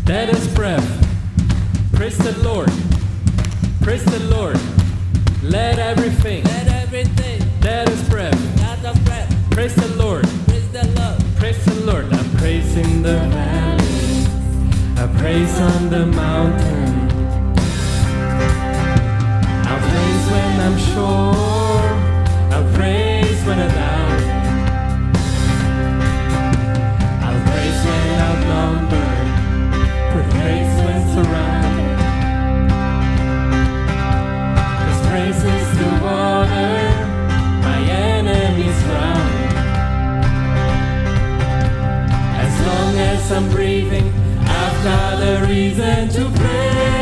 Let us breath. Praise the Lord. Praise the Lord. Let everything that is breath. Praise the Lord. Praise the Lord. I praise in the valley. I praise on the mountain. I praise when I'm sure. I praise when I'm down. I'll praise when outnumbered. Praise when surrounded. 'Cause praise is the water my enemies drown. As long as I'm breathing, I've got a reason to praise.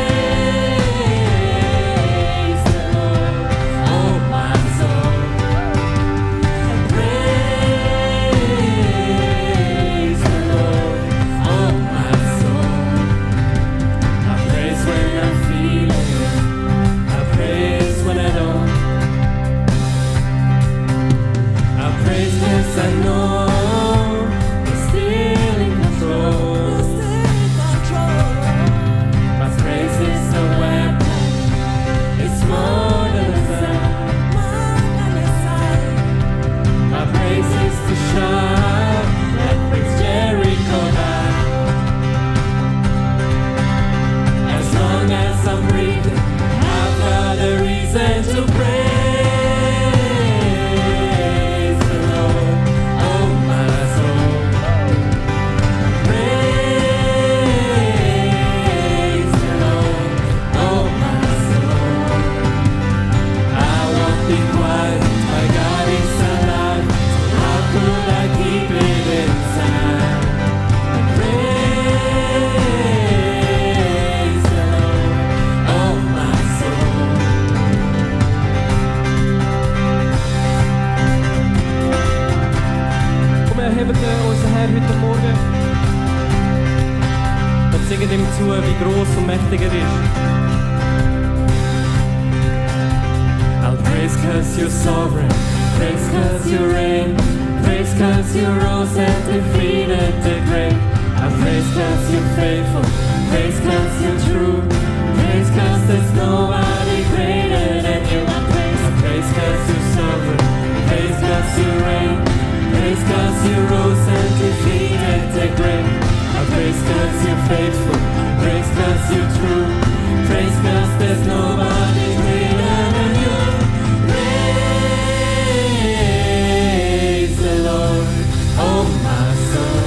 you're sovereign. Praise 'cause you reign. Praise 'cause you rose and defeated the grave. I praise 'cause you're faithful. Praise 'cause you're true. Praise 'cause there's nobody greater than you. I praise 'cause you're sovereign. Praise 'cause you reign. Praise 'cause you rose and defeated the grave. I praise 'cause you're faithful. Praise 'cause you're true. Praise 'cause there's nobody greater than you. Praise the Lord, oh my soul.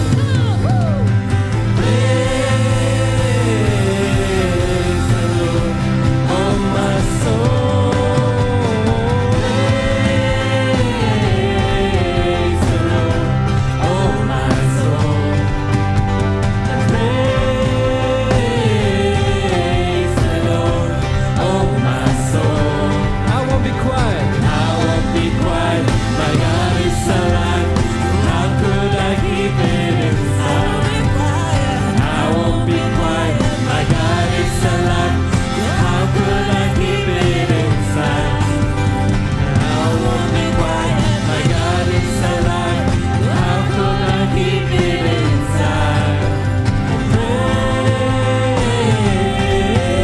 Praise the Lord, oh my soul. Praise the Lord, oh my soul. Praise the Lord, oh my soul. I won't be quiet. I won't be quiet. My God is alive. How could I keep it inside? I won't be quiet. My God is alive. How could I keep it inside? I won't be quiet. My God is alive. How could I keep it inside?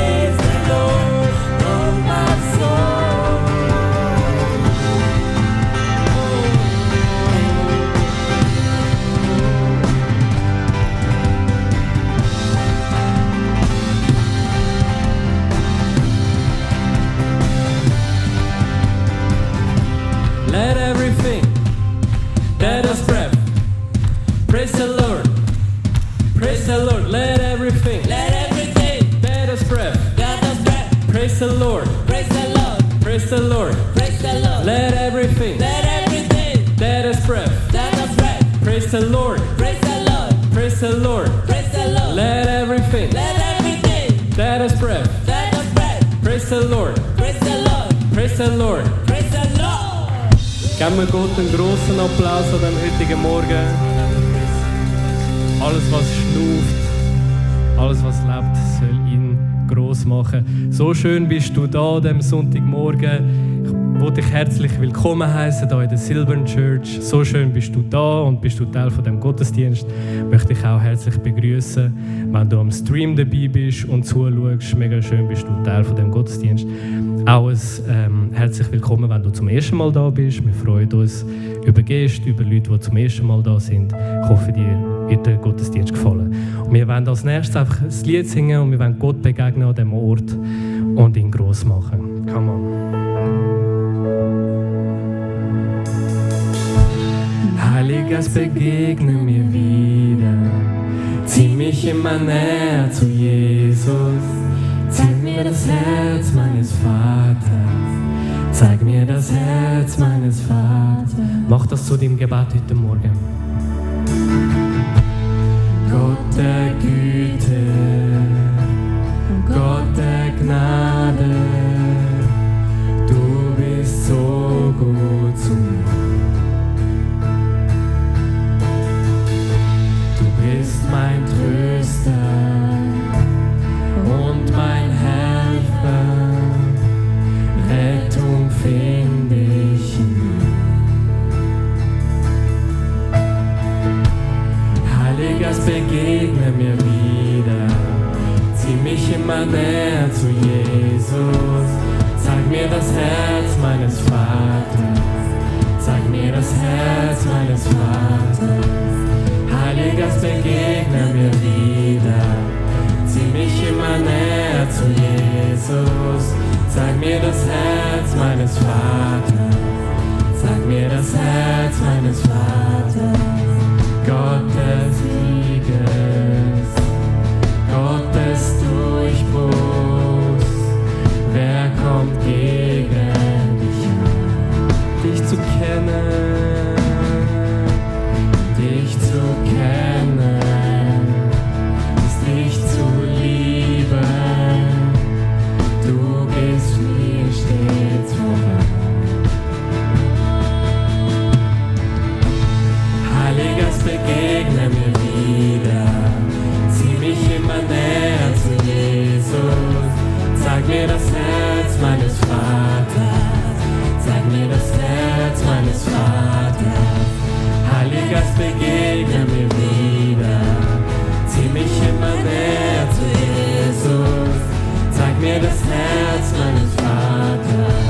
Praise the Lord, oh my soul. Let everything that has breath praise the Lord. Praise the Lord. Let everything that has breath praise the Lord. Praise the Lord. Praise the Lord. Let everything that has breath praise the Lord. Praise the Lord. Let everything that has breath praise the Lord. Praise the Lord. Geben wir Gott einen grossen Applaus an diesem heutigen Morgen. Alles, was schnauft, alles, was lebt, soll ihn gross machen. So schön bist du da an diesem Sonntagmorgen. Ich will dich herzlich willkommen heißen hier in der Silvern Church. So schön bist du da und bist du Teil von dem Gottesdienst. Ich möchte dich auch herzlich begrüßen, wenn du am Stream dabei bist und zuschaust. Mega schön bist du Teil von dem Gottesdienst. Auch ein herzlich willkommen, wenn du zum ersten Mal da bist. Wir freuen uns über Gäste, über Leute, die zum ersten Mal da sind. Ich hoffe, dir wird der Gottesdienst gefallen. Und wir wollen als nächstes einfach ein Lied singen und wir wollen Gott begegnen an diesem Ort und ihn gross machen. Come on. Heiliger, begegne mir wieder, zieh mich immer näher zu Jesus, zeig mir das Herz meines Vaters, zeig mir das Herz meines Vaters. Mach das zu deinem Gebet heute Morgen. Gott der Güte, Gott der Gnade, du bist so gut zu mir. Bist mein Tröster und mein Helfer, Rettung finde ich in dir. Heiliger, begegne mir wieder, zieh mich immer näher zu Jesus, zeig mir das Herz meines Vaters, zeig mir das Herz meines Vaters. Heiliger, begegne mir wieder, zieh mich immer näher zu Jesus, zeig mir das Herz meines Vaters, zeig mir das Herz meines Vaters. Gott des Sieges, Gott des Durchbruchs, wer kommt gegen dich an? Dich zu kennen, dich zu kennen, ist dich zu lieben, du gehst mir stets voran. Heiliger, begegne mir wieder, zieh mich immer näher zu Jesus, zeig mir das Herz meines Vaters, zeig mir das Herz meines Vaters. Heiliger Geist, begegne mir wieder. Zieh mich immer näher zu Jesus. Zeig mir das Herz meines Vaters.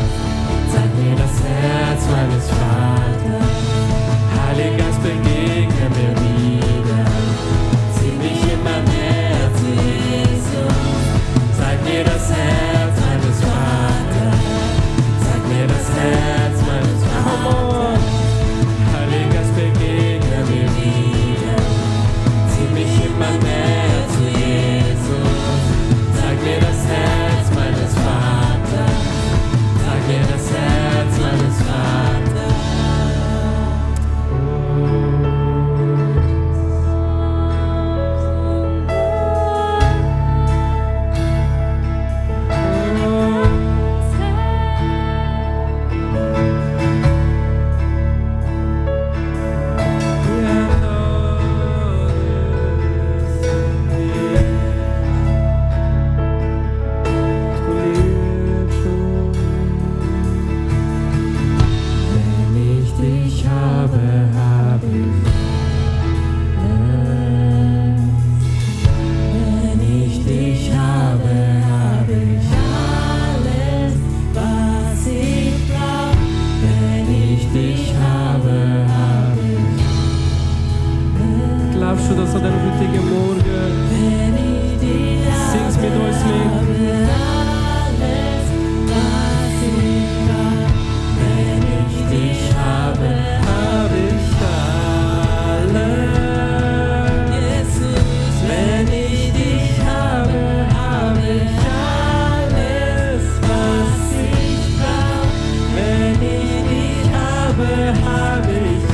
Zeig mir das Herz meines Vaters. Heiliger Geist, begegne mir wieder. Zieh mich immer näher zu Jesus. Zeig mir das Herz meines Vaters. Zeig mir das Herz meines Vaters. Heiliger Geist, begegne mir wieder. Zieh mich immer näher zu Jesus. Zeig mir das Herz meines Vaters. Zeig mir das Herz meines Vaters. Glaubst du, dass an den heutigen Morgen singst mit uns mit? Wenn ich dich habe, habe ich alles. Jesus, wenn ich dich habe, habe ich alles, was ich brauche. Wenn ich dich habe, habe ich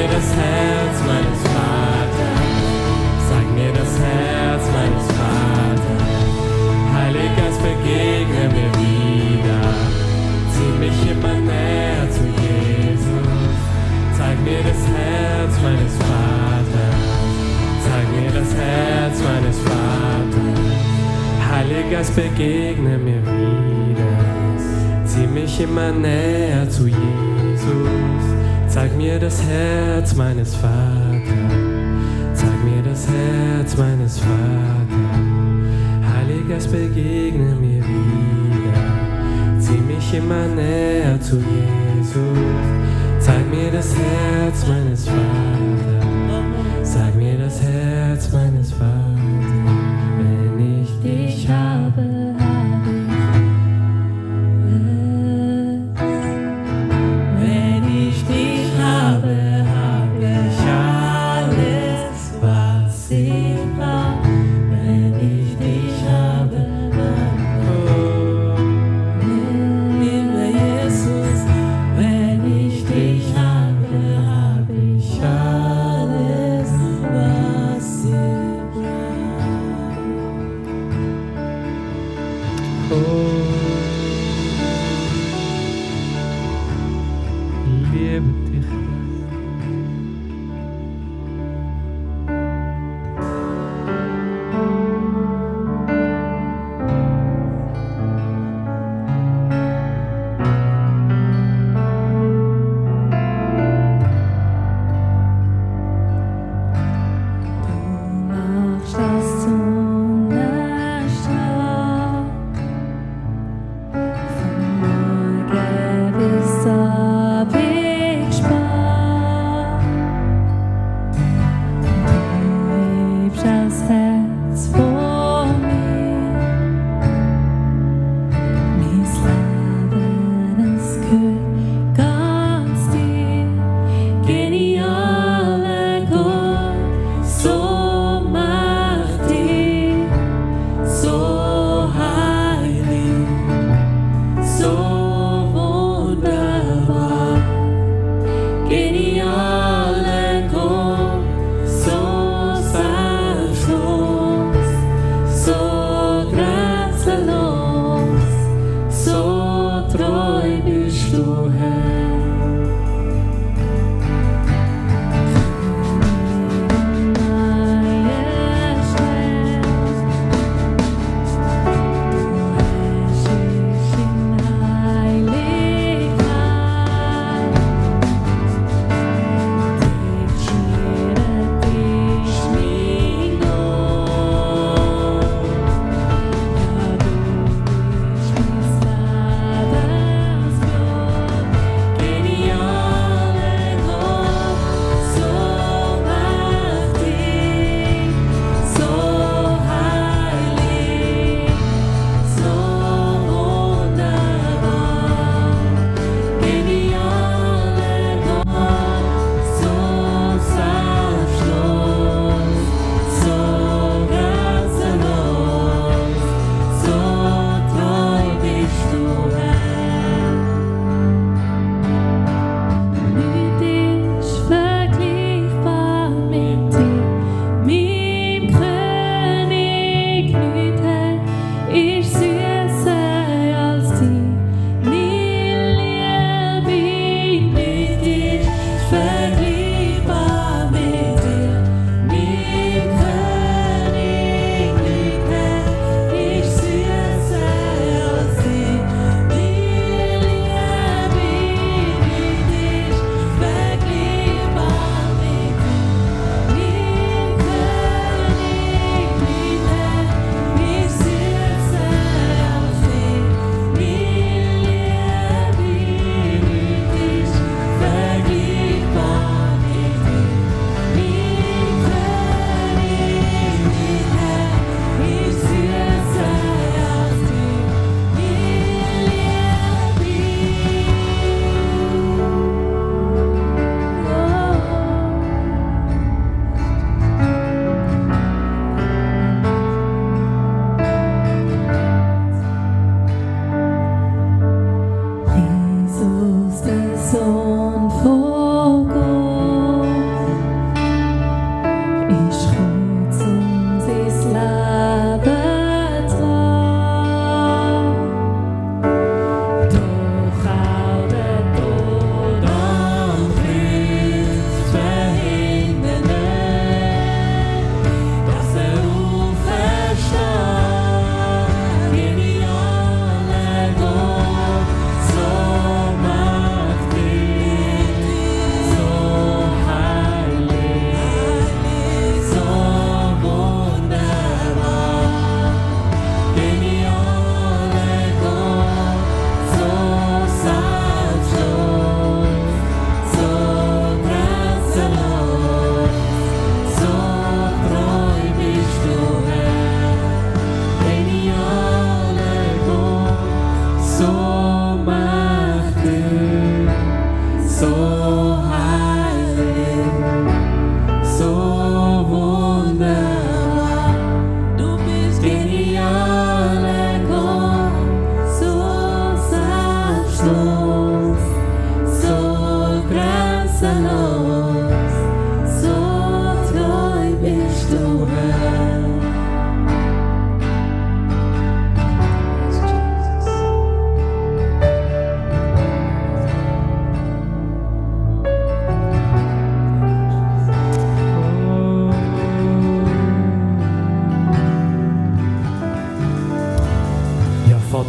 das Herz meines Vaters, zeig mir das Herz meines Vaters. Heiliger Geist, begegne mir wieder, zieh mich immer näher zu Jesus. Zeig mir das Herz meines Vaters, zeig mir das Herz meines Vaters. Heiliger Geist, begegne mir wieder, zieh mich immer näher zu Jesus. Zeig mir das Herz meines Vaters, zeig mir das Herz meines Vaters. Heiliger Geist, begegne mir wieder, zieh mich immer näher zu Jesus. Zeig mir das Herz meines Vaters, zeig mir das Herz meines Vaters. Wenn ich dich habe, liebe dich.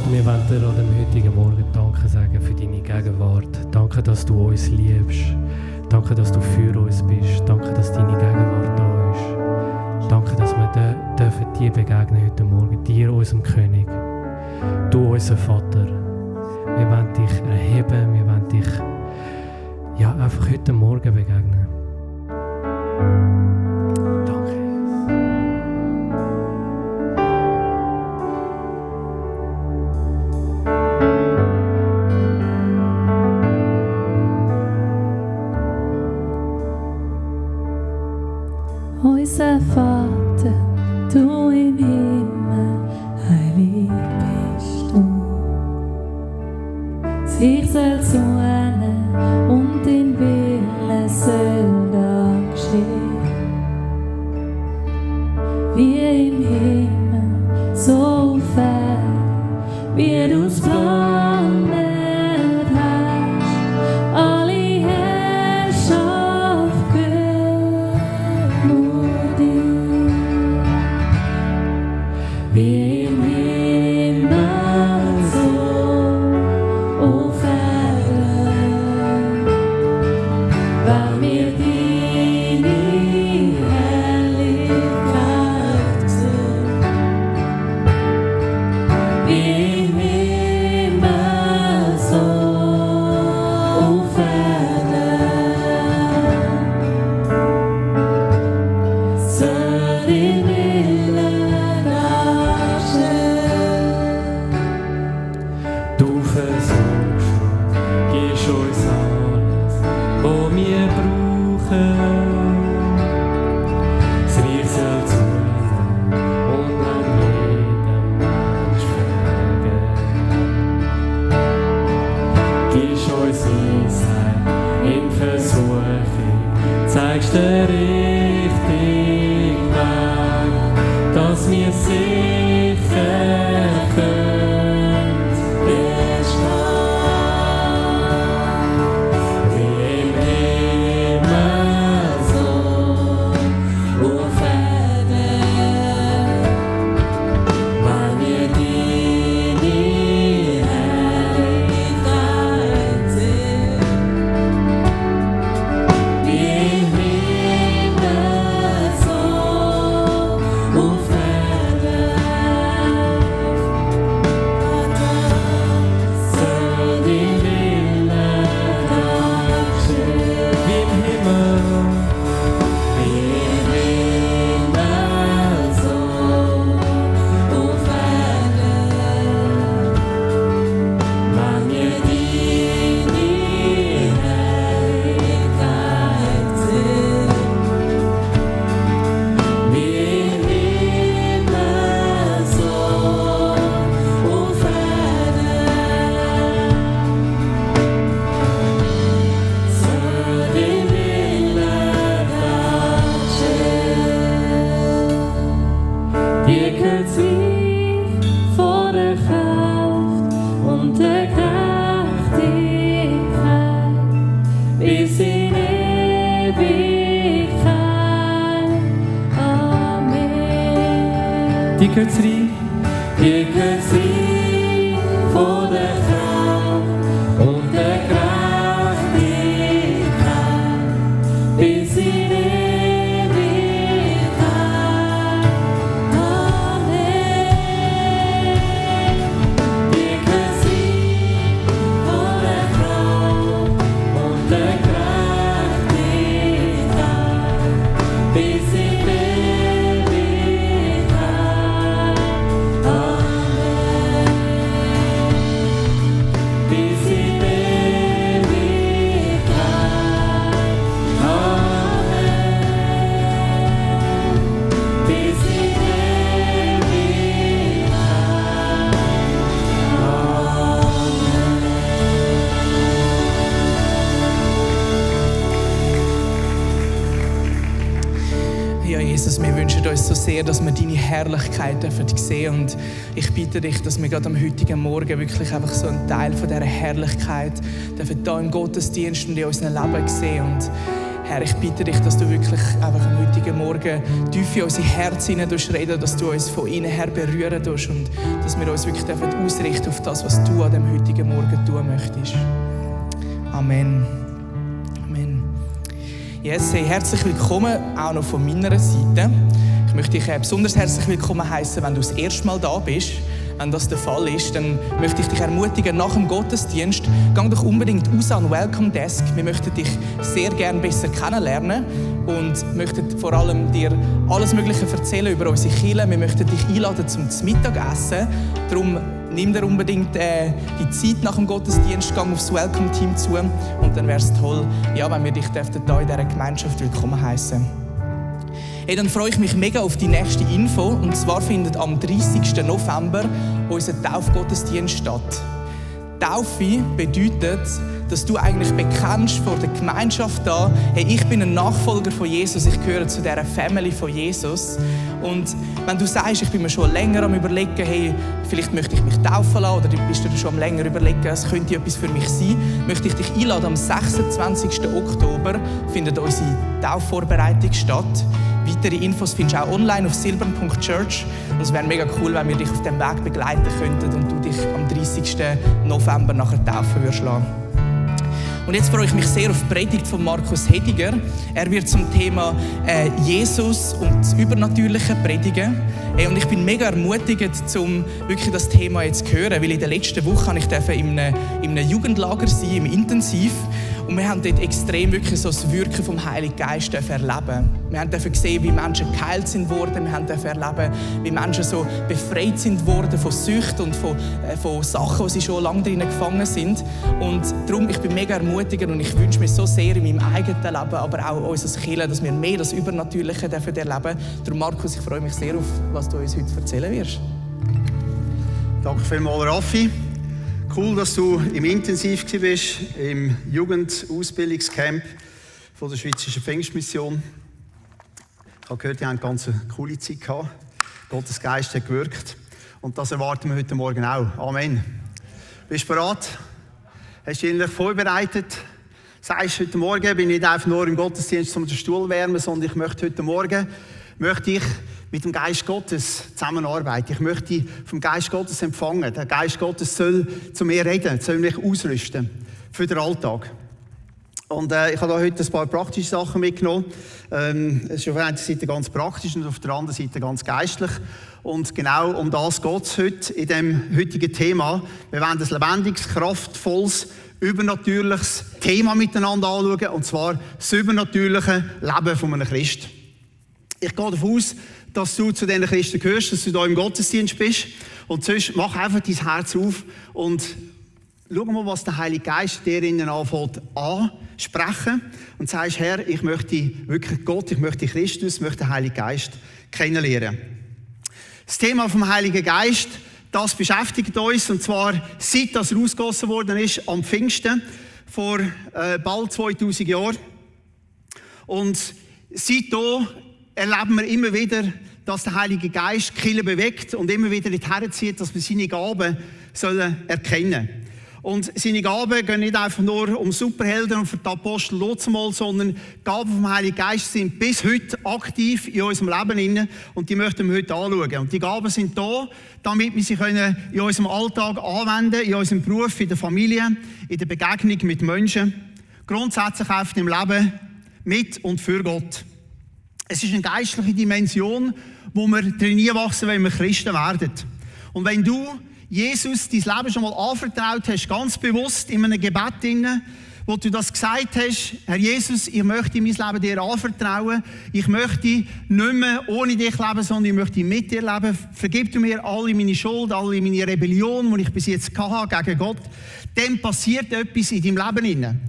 Vater, wir wollen dir an dem heutigen Morgen Danke sagen für deine Gegenwart. Danke, dass du uns liebst. Danke, dass du für uns bist. Danke, dass deine Gegenwart da ist. Danke, dass wir dürfen dir begegnen heute Morgen. Dir, unserem König. Du, unser Vater. Wir wollen dich erheben. Wir wollen dich einfach heute Morgen begegnen. Unser Vater, du im Himmel, heilig bist du. Sich soll zuhören und dein Wille soll da geschehen. Wie im Himmel, so fern, wie du's geplant hast. Alle Herrschaft gehört nur dir. Wie im Himmel, so auf Erden, weil wir deine Herrlichkeit sehen. Wie im Himmel, so auf Erden, soll dein Wille geschehen. Du versorgst uns, gibst uns alles, was wir brauchen. Das Reich soll zunehmen und an jedem Mensch vergeben. Gibst uns Weisheit in Versuchung, zeigst den richtigen Weg, dass wir sicher können bestehen. Wie im Himmel, so auf Erden, weil wir deine Herrlichkeit sehen. Wie im Himmel, so auf Erden, soll dein Wille geschehen. Wie im Himmel, so auf Erden, weil wir deine Herrlichkeit sehen. Wie im Himmel, so auf Erden, soll dein Wille geschehen. Dir gehört das Reich von der Kraft und der Gerechtigkeit bis in Ewigkeit. Amen. Dir gehört das Reich, dir gehört das Reich von der Kraft und der Gerechtigkeit bis in Ewigkeit. Amen. Dir gehört das Reich von der Kraft und der Gerechtigkeit bis in Ewigkeit. Amen. Bis in Ewigkeit. Amen. Bis in Ja, Jesus, wir wünschen uns so sehr, dass wir deine Herrlichkeit sehen dürfen. Und ich bitte dich, dass wir gerade am heutigen Morgen wirklich einfach so einen Teil von dieser Herrlichkeit dürfen hier im Gottesdienst und in unserem Leben sehen. Und Herr, ich bitte dich, dass du wirklich einfach am heutigen Morgen tief in unser Herz hineinreden, dass du uns von innen her berühren tust und dass wir uns wirklich ausrichten auf das, was du an dem heutigen Morgen tun möchtest. Amen. Amen. Yes, hey, herzlich willkommen auch noch von meiner Seite. Ich möchte dich besonders herzlich willkommen heißen, wenn du das erste Mal da bist. Wenn das der Fall ist, dann möchte ich dich ermutigen, nach dem Gottesdienst, geh doch unbedingt raus an den Welcome Desk. Wir möchten dich sehr gerne besser kennenlernen und möchten vor allem dir alles Mögliche erzählen über unsere Kirche. Wir möchten dich einladen zum Mittagessen. Darum nimm dir unbedingt die Zeit nach dem Gottesdienst, geh aufs Welcome-Team zu und dann wäre es toll, ja, wenn wir dich hier in dieser Gemeinschaft willkommen heißen. Hey, dann freue ich mich mega auf die nächste Info. Und zwar findet am 30. November unser Taufgottesdienst statt. Taufe bedeutet, dass du eigentlich bekennst vor der Gemeinschaft da, hey, ich bin ein Nachfolger von Jesus, ich gehöre zu dieser Family von Jesus. Und wenn du sagst, ich bin mir schon länger am Überlegen, hey, vielleicht möchte ich mich taufen lassen, oder du bist dir schon länger überlegen, es könnte etwas für mich sein, möchte ich dich einladen, am 26. Oktober findet unsere Taufvorbereitung statt. Weitere Infos findest du auch online auf silbern.church. Und es wäre mega cool, wenn wir dich auf diesem Weg begleiten könnten und du dich am 30. November nachher taufen würdest lassen. Und jetzt freue ich mich sehr auf die Predigt von Markus Hediger. Er wird zum Thema Jesus und das Übernatürliche predigen. Und ich bin mega ermutigt, um wirklich das Thema jetzt zu hören, weil in der letzten Woche durfte ich in einem Jugendlager sein, im Intensiv. Und wir haben dort extrem wirklich so das Wirken vom Heiligen Geist erleben. Wir haben gesehen, wie Menschen geheilt sind worden. Wir haben erleben, wie Menschen so befreit sind worden von Süchten und von Sachen, wo sie schon lange drin gefangen sind. Und darum, ich bin mega ermutigt und ich wünsche mir so sehr in meinem eigenen Leben, aber auch unser Kirche, dass wir mehr das Übernatürliche erleben dürfen. Darum, Markus, ich freue mich sehr auf, was du uns heute erzählen wirst. Danke vielmals, Raffi. Cool, dass du im Intensiv warst, im Jugendausbildungscamp von der Schweizerischen Pfingstmission. Ich habe gehört, die haben eine ganz coole Zeit gehabt. Gottes Geist hat gewirkt. Und das erwarten wir heute Morgen auch. Amen. Bist du bereit? Hast du dich innerlich vorbereitet? Sagst du, heute Morgen bin ich nicht einfach nur im Gottesdienst, um den Stuhl wärmen, sondern ich möchte heute Morgen mit dem Geist Gottes zusammenarbeiten. Ich möchte vom Geist Gottes empfangen. Der Geist Gottes soll zu mir reden, soll mich ausrüsten für den Alltag. Und ich habe da heute ein paar praktische Sachen mitgenommen. Es ist auf der einen Seite ganz praktisch und auf der anderen Seite ganz geistlich. Und genau um das geht es heute in dem heutigen Thema. Wir wollen ein lebendiges, kraftvolles, übernatürliches Thema miteinander anschauen, und zwar das übernatürliche Leben von einem Christ. Ich gehe davon aus, dass du zu diesen Christen gehörst, dass du da im Gottesdienst bist. Und sonst mach einfach dein Herz auf und schau mal, was der Heilige Geist dir innen anfängt ansprechen. Und sagst, Herr, ich möchte wirklich Gott, ich möchte Christus, ich möchte den Heiligen Geist kennenlernen. Das Thema vom Heiligen Geist, das beschäftigt uns, und zwar seit das er ausgegossen worden ist am Pfingsten vor bald 2000 Jahren. Und seitdem erleben wir immer wieder, dass der Heilige Geist die Kirche bewegt und immer wieder dorthin zieht, dass wir seine Gaben erkennen sollen. Und seine Gaben gehen nicht einfach nur um Superhelden und für die Apostel mal, sondern die Gaben vom Heiligen Geist sind bis heute aktiv in unserem Leben und die möchten wir heute anschauen. Und die Gaben sind da, damit wir sie in unserem Alltag anwenden, in unserem Beruf, in der Familie, in der Begegnung mit Menschen, grundsätzlich einfach im Leben mit und für Gott. Es ist eine geistliche Dimension, wo wir drin wachsen, wenn wir Christen werden. Und wenn du Jesus dein Leben schon mal anvertraut hast, ganz bewusst in einem Gebet, wo du das gesagt hast, Herr Jesus, ich möchte mein Leben dir anvertrauen, ich möchte nicht mehr ohne dich leben, sondern ich möchte mit dir leben, vergib du mir alle meine Schuld, alle meine Rebellion, die ich bis jetzt hatte gegen Gott, dann passiert etwas in deinem Leben.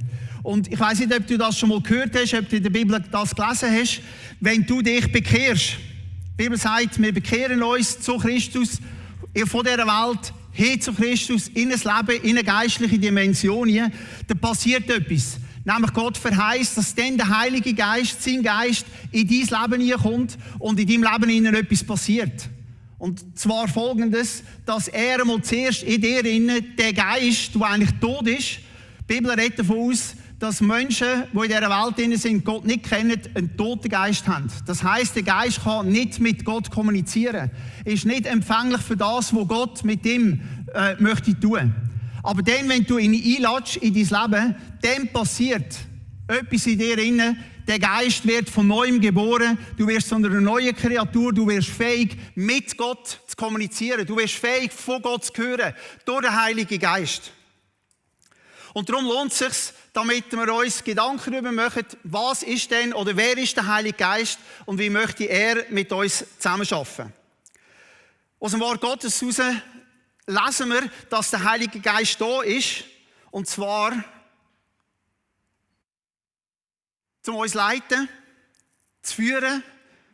Und ich weiss nicht, ob du das schon mal gehört hast, ob du in der Bibel das gelesen hast, wenn du dich bekehrst. Die Bibel sagt, wir bekehren uns zu Christus, von dieser Welt hin zu Christus, in ein Leben, in eine geistliche Dimension, da passiert etwas. Nämlich Gott verheißt, dass dann der Heilige Geist, sein Geist, in dein Leben hineinkommt und in deinem Leben etwas passiert. Und zwar folgendes, dass einmal zuerst in dir den Geist, der eigentlich tot ist, die Bibel redet davon aus, dass Menschen, die in dieser Welt drin sind, Gott nicht kennen, einen toten Geist haben. Das heisst, der Geist kann nicht mit Gott kommunizieren. Er ist nicht empfänglich für das, was Gott mit ihm möchte tun. Aber dann, wenn du ihn einlädst in dein Leben, dann passiert etwas in dir drin. Der Geist wird von Neuem geboren. Du wirst zu einer neuen Kreatur. Du wirst fähig, mit Gott zu kommunizieren. Du wirst fähig, von Gott zu hören. Durch den Heiligen Geist. Und darum lohnt es sich, damit wir uns Gedanken darüber machen, was ist denn oder wer ist der Heilige Geist und wie möchte er mit uns zusammenarbeiten. Aus dem Wort Gottes heraus lesen wir, dass der Heilige Geist da ist, und zwar um uns zu leiten, zu führen,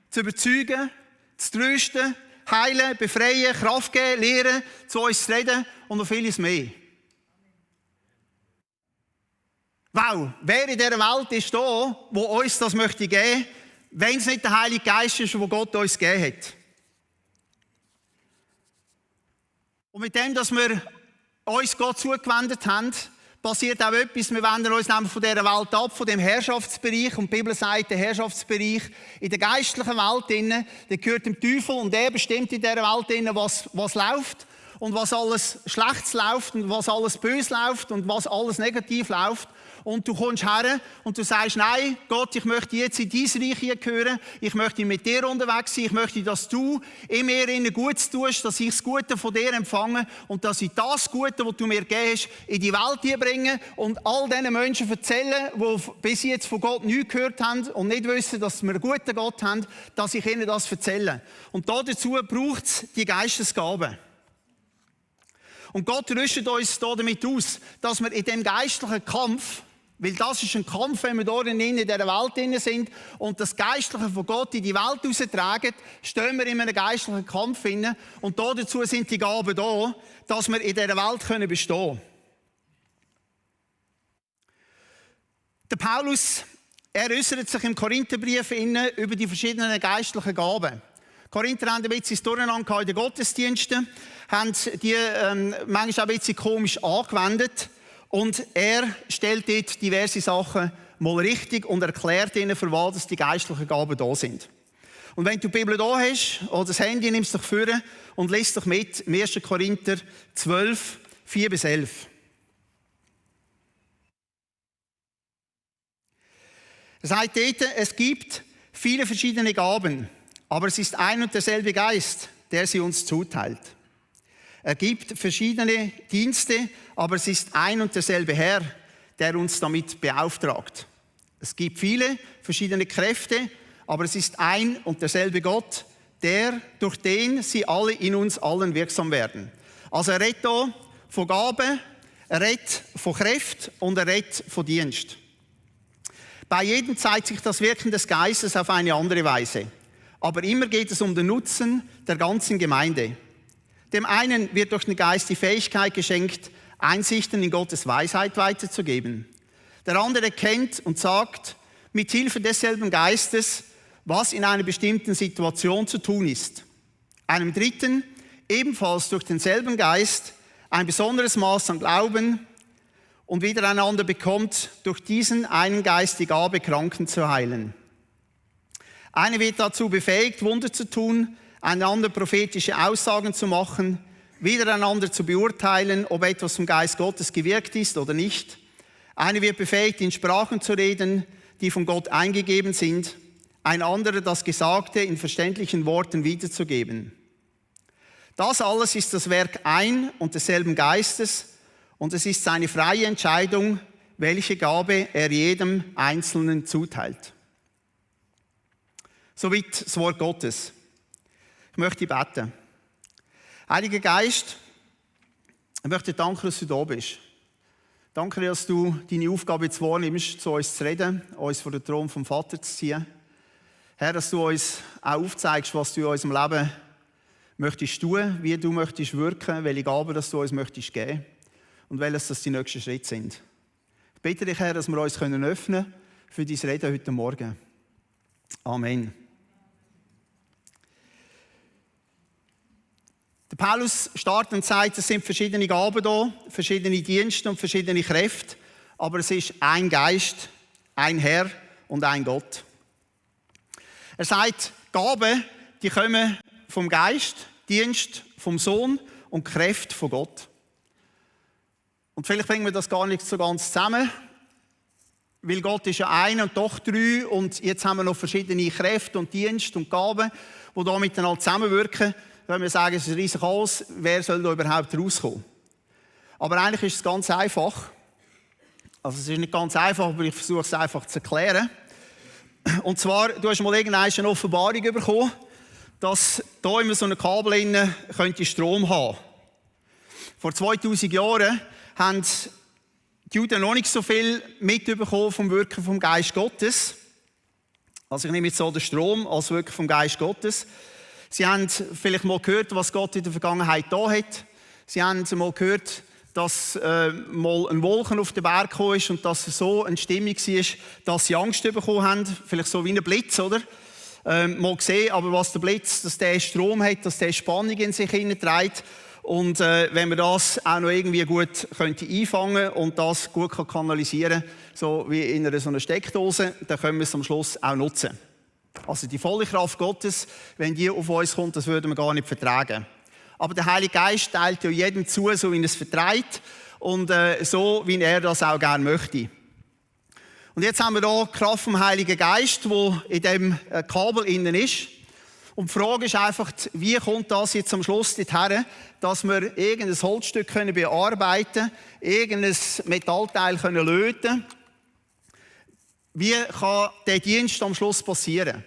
zu überzeugen, zu trösten, heilen, befreien, Kraft geben, lehren, zu uns zu reden und noch vieles mehr. Wow, wer in dieser Welt ist da, der uns das möchte geben, wenn es nicht der Heilige Geist ist, den Gott uns gegeben hat? Und mit dem, dass wir uns Gott zugewendet haben, passiert auch etwas. Wir wenden uns nämlich von dieser Welt ab, von dem Herrschaftsbereich. Und die Bibel sagt, der Herrschaftsbereich in der geistlichen Welt, der gehört dem Teufel und der bestimmt in dieser Welt, was läuft und was alles Schlechtes läuft und was alles böse läuft und was alles negativ läuft. Und du kommst her und du sagst, nein, Gott, ich möchte jetzt in dein Reich gehören, ich möchte mit dir unterwegs sein, ich möchte, dass du in mir Gutes tust, dass ich das Gute von dir empfange und dass ich das Gute, was du mir gegeben hast, in die Welt bringe und all diesen Menschen erzählen, die bis jetzt von Gott nichts gehört haben und nicht wissen, dass wir einen guten Gott haben, dass ich ihnen das erzähle. Und dazu braucht es die Geistesgaben. Und Gott rüstet uns damit aus, dass wir in dem geistlichen Kampf, weil das ist ein Kampf, wenn wir dort in dieser Welt sind und das Geistliche von Gott in die Welt raustragen, stehen wir in einem geistlichen Kampf inne. Und dazu sind die Gaben da, dass wir in dieser Welt bestehen können. Der Paulus, er äußert sich im Korintherbrief über die verschiedenen geistlichen Gaben. Die Korinther haben ein bisschen Durcheinander in den Gottesdiensten, haben die manchmal auch ein bisschen komisch angewendet. Und er stellt dort diverse Sachen mal richtig und erklärt ihnen, für was die geistlichen Gaben da sind. Und wenn du die Bibel da hast, oder das Handy, nimmst du dich vor und liest dich mit im 1. Korinther 12, 4-11. Er sagt dort, es gibt viele verschiedene Gaben, aber es ist ein und derselbe Geist, der sie uns zuteilt. Er gibt verschiedene Dienste, aber es ist ein und derselbe Herr, der uns damit beauftragt. Es gibt viele verschiedene Kräfte, aber es ist ein und derselbe Gott, durch den sie alle in uns allen wirksam werden. Also er redet hier von Gaben, er redet von Kräften und er redet von Dienst. Bei jedem zeigt sich das Wirken des Geistes auf eine andere Weise. Aber immer geht es um den Nutzen der ganzen Gemeinde. Dem einen wird durch den Geist die Fähigkeit geschenkt, Einsichten in Gottes Weisheit weiterzugeben. Der andere kennt und sagt mit Hilfe desselben Geistes, was in einer bestimmten Situation zu tun ist. Einem dritten, ebenfalls durch denselben Geist, ein besonderes Maß an Glauben und wieder einander bekommt durch diesen einen Geist die Gabe, Kranken zu heilen. Einer wird dazu befähigt, Wunder zu tun, einander prophetische Aussagen zu machen, wieder einander zu beurteilen, ob etwas vom Geist Gottes gewirkt ist oder nicht. Einer wird befähigt, in Sprachen zu reden, die von Gott eingegeben sind. Ein anderer das Gesagte in verständlichen Worten wiederzugeben. Das alles ist das Werk ein und desselben Geistes und es ist seine freie Entscheidung, welche Gabe er jedem Einzelnen zuteilt. Soweit das Wort Gottes. Ich möchte beten. Heiliger Geist, ich möchte dir danken, dass du da bist. Danke dir, dass du deine Aufgabe jetzt wahrnimmst, zu uns zu reden, uns vor den Thron vom Vater zu ziehen. Herr, dass du uns auch aufzeigst, was du in unserem Leben möchtest tun, wie du möchtest wirken, welche Gaben dass du uns möchtest geben und welches das die nächsten Schritte sind. Ich bitte dich, Herr, dass wir uns öffnen können für dein Reden heute Morgen. Amen. Der Paulus startet und sagt, es sind verschiedene Gaben da, verschiedene Dienste und verschiedene Kräfte. aber es ist ein Geist, ein Herr und ein Gott. Er sagt, Gaben, die kommen vom Geist, Dienst vom Sohn und Kräfte von Gott. Und vielleicht bringen wir das gar nicht so ganz zusammen, weil Gott ist ja ein und doch drei und jetzt haben wir noch verschiedene Kräfte und Dienste und Gaben, die da miteinander zusammenwirken. Wenn wir sagen, es ist ein riesiges Chaos, wer soll da überhaupt rauskommen? Aber eigentlich ist es ganz einfach. Also es ist nicht ganz einfach, aber ich versuche es einfach zu erklären. Und zwar, du hast mal irgendwann eine Offenbarung bekommen, dass hier immer so ein Kabel innen könnte Strom haben. Vor 2000 Jahren haben die Juden noch nicht so viel mitbekommen vom Wirken vom Geist Gottes. Also ich nehme jetzt so den Strom als Wirken vom Geist Gottes. Sie haben vielleicht mal gehört, was Gott in der Vergangenheit da hat. Sie haben mal gehört, dass mal ein Wolken auf den Berg gekommen ist und dass es so eine Stimmung war, dass sie Angst bekommen haben. Vielleicht so wie ein Blitz, oder? Mal gesehen, aber was der Blitz, dass der Strom hat, dass der Spannung in sich hineinträgt. Und wenn man das auch noch irgendwie gut könnte einfangen und das gut kann kanalisieren, so wie in einer so einer Steckdose, dann können wir es am Schluss auch nutzen. Also die volle Kraft Gottes, wenn die auf uns kommt, das würden wir gar nicht vertragen. Aber der Heilige Geist teilt ja jedem zu, so wie er es vertreibt und so, wie er das auch gerne möchte. Und jetzt haben wir hier die Kraft vom Heiligen Geist, die in dem Kabel innen ist. Und die Frage ist einfach, wie kommt das jetzt am Schluss dorthin, dass wir irgendein Holzstück bearbeiten können, irgendein Metallteil löten können. Wie kann der Dienst am Schluss passieren?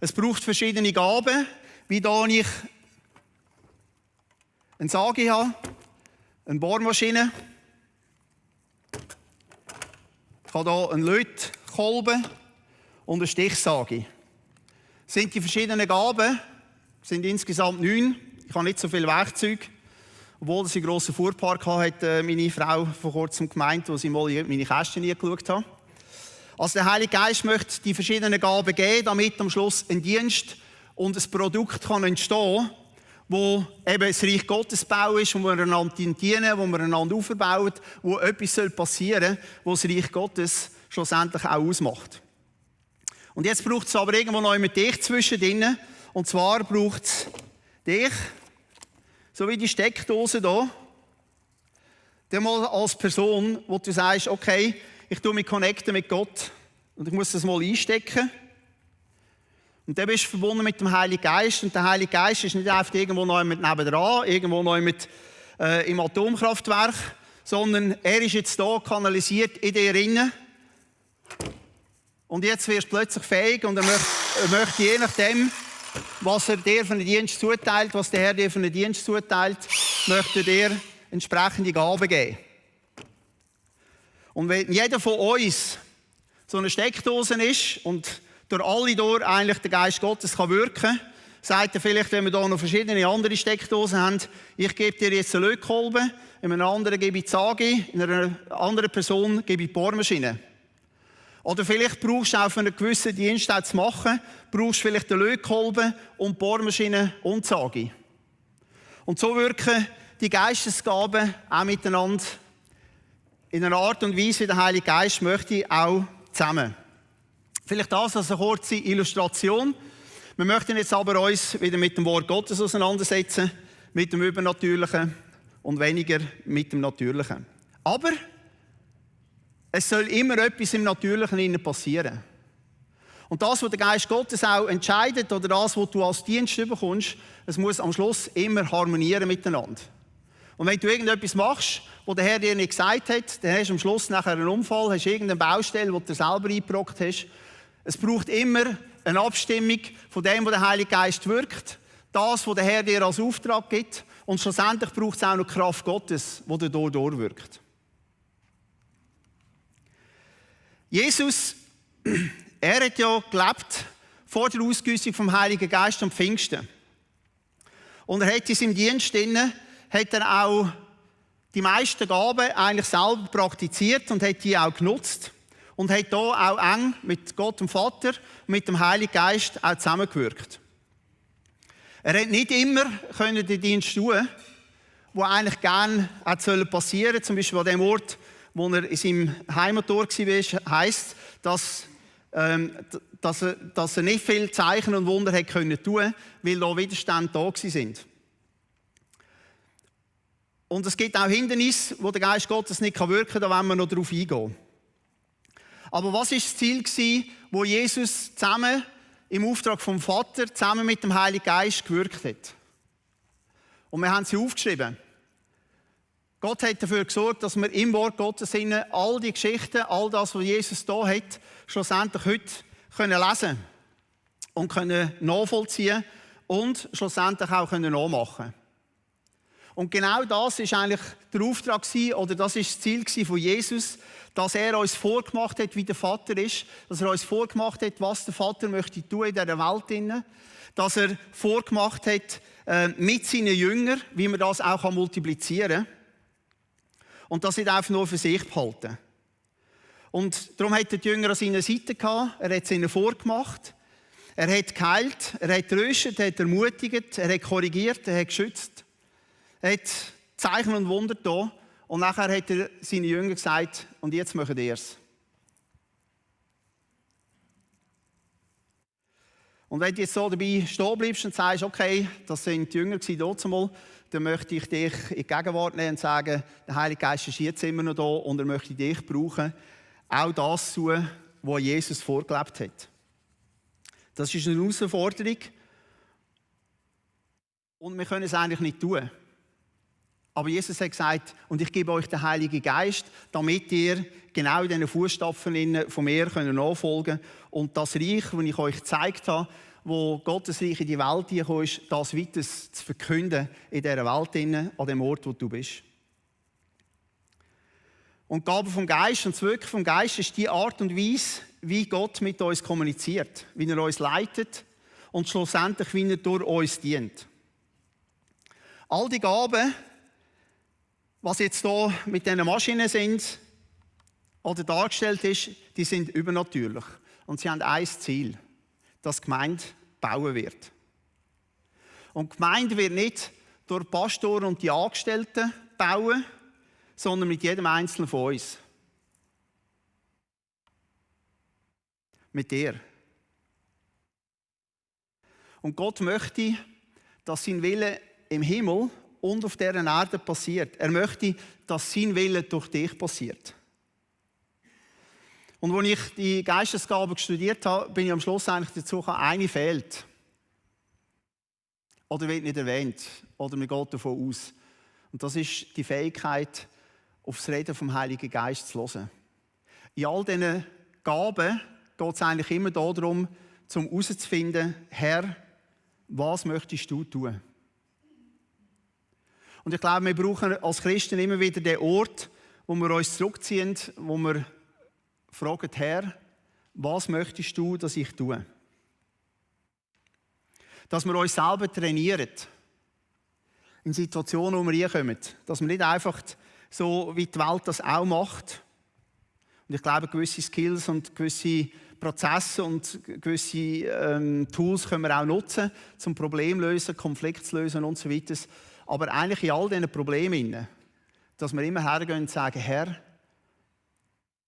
Es braucht verschiedene Gaben, wie da ich eine Sage habe, eine Bohrmaschine, ich habe hier einen Lötkolben und eine Stichsage. Das sind die verschiedenen Gaben, sind insgesamt 9. Ich habe nicht so viel Werkzeug, obwohl sie einen grossen Fuhrpark hatte, hat meine Frau vor kurzem gemeint, wo sie mal in meine Kästen geschaut hat. Also der Heilige Geist möchte die verschiedenen Gaben geben, damit am Schluss ein Dienst und ein Produkt kann entstehen, wo eben das Reich Gottes Bau ist, wo wir einander dienen, wo wir einander aufbauen, wo etwas passieren soll, wo das Reich Gottes schlussendlich auch ausmacht. Und jetzt braucht es aber irgendwo noch mit dich zwischendrin. Und zwar braucht es dich, so wie die Steckdose hier, der mal als Person, wo du sagst, okay, ich tue mich connecten mit Gott und ich muss das mal einstecken. Und dann bist du verbunden mit dem Heiligen Geist. Und der Heilige Geist ist nicht einfach irgendwo noch nebendran, irgendwo noch im Atomkraftwerk, sondern er ist jetzt hier kanalisiert in dir innen. Und jetzt wirst du plötzlich fähig und er möchte je nachdem, was er dir für einen Dienst zuteilt, was der Herr dir für einen Dienst zuteilt, möchte er dir entsprechende Gaben geben. Und wenn jeder von uns so eine Steckdose ist und durch alle durch eigentlich der Geist Gottes kann wirken, sagt er vielleicht, wenn wir hier noch verschiedene andere Steckdosen haben, ich gebe dir jetzt einen Lötkolben, in einer anderen gebe ich die Sage, in einer anderen Person gebe ich die Bohrmaschine. Oder vielleicht brauchst du auch für einen gewissen Dienst zu machen, brauchst du vielleicht den Lötkolben und die Bohrmaschine und die Sage. Und so wirken die Geistesgaben auch miteinander in einer Art und Weise, wie der Heilige Geist möchte, auch zusammen. Vielleicht das als eine kurze Illustration. Wir möchten jetzt aber uns wieder mit dem Wort Gottes auseinandersetzen, mit dem Übernatürlichen und weniger mit dem Natürlichen. Aber es soll immer etwas im Natürlichen passieren. Und das, was der Geist Gottes auch entscheidet, oder das, was du als Dienst bekommst, es muss am Schluss immer harmonieren miteinander. Und wenn du irgendetwas machst, was der Herr dir nicht gesagt hat, dann hast du am Schluss nachher einen Unfall, hast irgendeine Baustelle, die du selber eingebrockt hast. Es braucht immer eine Abstimmung von dem, was der Heilige Geist wirkt, das, was der Herr dir als Auftrag gibt, und schlussendlich braucht es auch noch die Kraft Gottes, die durchwirkt. Jesus, er hat ja gelebt vor der Ausgüssung vom Heiligen Geist am Pfingsten. Und er hat in seinem Dienst hat er auch die meisten Gaben eigentlich selber praktiziert und hat die auch genutzt. Und hat hier auch eng mit Gott dem Vater und mit dem Heiligen Geist auch zusammengewirkt. Er hat nicht immer den Dienst tun, der eigentlich gerne passieren sollte. Zum Beispiel an dem Ort, wo er in seinem Heimatort war, heisst, dass er nicht viele Zeichen und Wunder tun konnte, weil da Widerstände da waren. Und es gibt auch Hindernisse, wo der Geist Gottes nicht wirken kann, da wollen wir noch darauf eingehen. Aber was war das Ziel, wo Jesus zusammen im Auftrag vom Vater, zusammen mit dem Heiligen Geist gewirkt hat? Und wir haben sie aufgeschrieben. Gott hat dafür gesorgt, dass wir im Wort Gottes all die Geschichten, all das, was Jesus da hat, schlussendlich heute lesen können und können nachvollziehen und schlussendlich auch nachmachen können. Und genau das ist eigentlich der Auftrag oder das ist das Ziel von Jesus, dass er uns vorgemacht hat, wie der Vater ist, dass er uns vorgemacht hat, was der Vater möchte tun in dieser Welt, dass er vorgemacht hat mit seinen Jüngern, wie man das auch multiplizieren kann und das nicht einfach nur für sich behalten. Und darum hat er die Jünger an seiner Seite gehabt, er hat es ihnen vorgemacht, er hat geheilt, er hat tröstet, er hat ermutigt, er hat korrigiert, er hat geschützt. Er hat Zeichen und Wunder da und nachher hat er seinen Jüngern gesagt, und jetzt macht ihr es. Und wenn du jetzt so dabei stehen bleibst und sagst, okay, das sind die Jünger dazumal, dann möchte ich dich in die Gegenwart nehmen und sagen, der Heilige Geist ist jetzt immer noch da und er möchte dich brauchen, auch das zu tun, was Jesus vorgelebt hat. Das ist eine Herausforderung und wir können es eigentlich nicht tun. Aber Jesus hat gesagt, und ich gebe euch den Heiligen Geist, damit ihr genau in diesen Fußstapfen von mir nachfolgen könnt und das Reich, das ich euch gezeigt habe, wo Gottes Reich in die Welt gekommen ist, das weiter zu verkünden in dieser Welt, an dem Ort, wo du bist. Und die Gabe vom Geist und das Wirken vom Geist ist die Art und Weise, wie Gott mit uns kommuniziert, wie er uns leitet und schlussendlich, wie er durch uns dient. All die Gaben, was jetzt hier mit diesen Maschinen sind oder dargestellt ist, die sind übernatürlich. Und sie haben ein Ziel, dass die Gemeinde bauen wird. Und die Gemeinde wird nicht durch die Pastoren und die Angestellten bauen, sondern mit jedem Einzelnen von uns. Mit dir. Und Gott möchte, dass sein Wille im Himmel und auf dieser Erde passiert. Er möchte, dass sein Wille durch dich passiert. Und als ich die Geistesgabe studiert habe, bin ich am Schluss eigentlich dazu gekommen, eine fehlt. Oder wird nicht erwähnt. Oder man geht davon aus. Und das ist die Fähigkeit, auf das Reden vom Heiligen Geist zu hören. In all diesen Gaben geht es eigentlich immer darum, zum herauszufinden, Herr, was möchtest du tun? Und ich glaube, wir brauchen als Christen immer wieder den Ort, wo wir uns zurückziehen, wo wir fragen, Herr, was möchtest du, dass ich tue? Dass wir uns selber trainieren. In Situationen, wo wir reinkommen. Dass wir nicht einfach so, wie die Welt das auch macht. Und ich glaube, gewisse Skills und gewisse Prozesse und gewisse Tools können wir auch nutzen, zum Problem lösen, Konflikt zu lösen und so weiter. Aber eigentlich in all diesen Problemen, dass wir immer hergehen und sagen, Herr,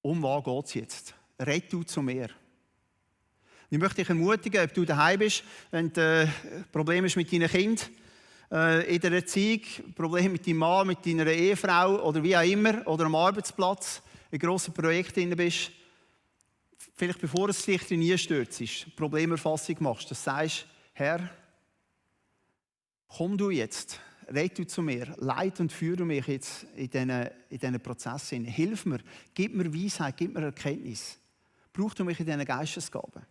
um was geht es jetzt? Red du zu mir. Und ich möchte dich ermutigen, ob du daheim bist, wenn du ein Problem hast mit deinen Kindern, in der Erziehung, Problem mit deinem Mann, mit deiner Ehefrau oder wie auch immer, oder am Arbeitsplatz, in grossen Projekten bist, vielleicht bevor es dich nie stürzt, Problemerfassung machst, dass du sagst, Herr, komm du jetzt. Red du zu mir, leite und führe mich jetzt in diesen Prozess hinein. Hilf mir, gib mir Weisheit, gib mir Erkenntnis. Brauch du mich in diesen Geistesgaben.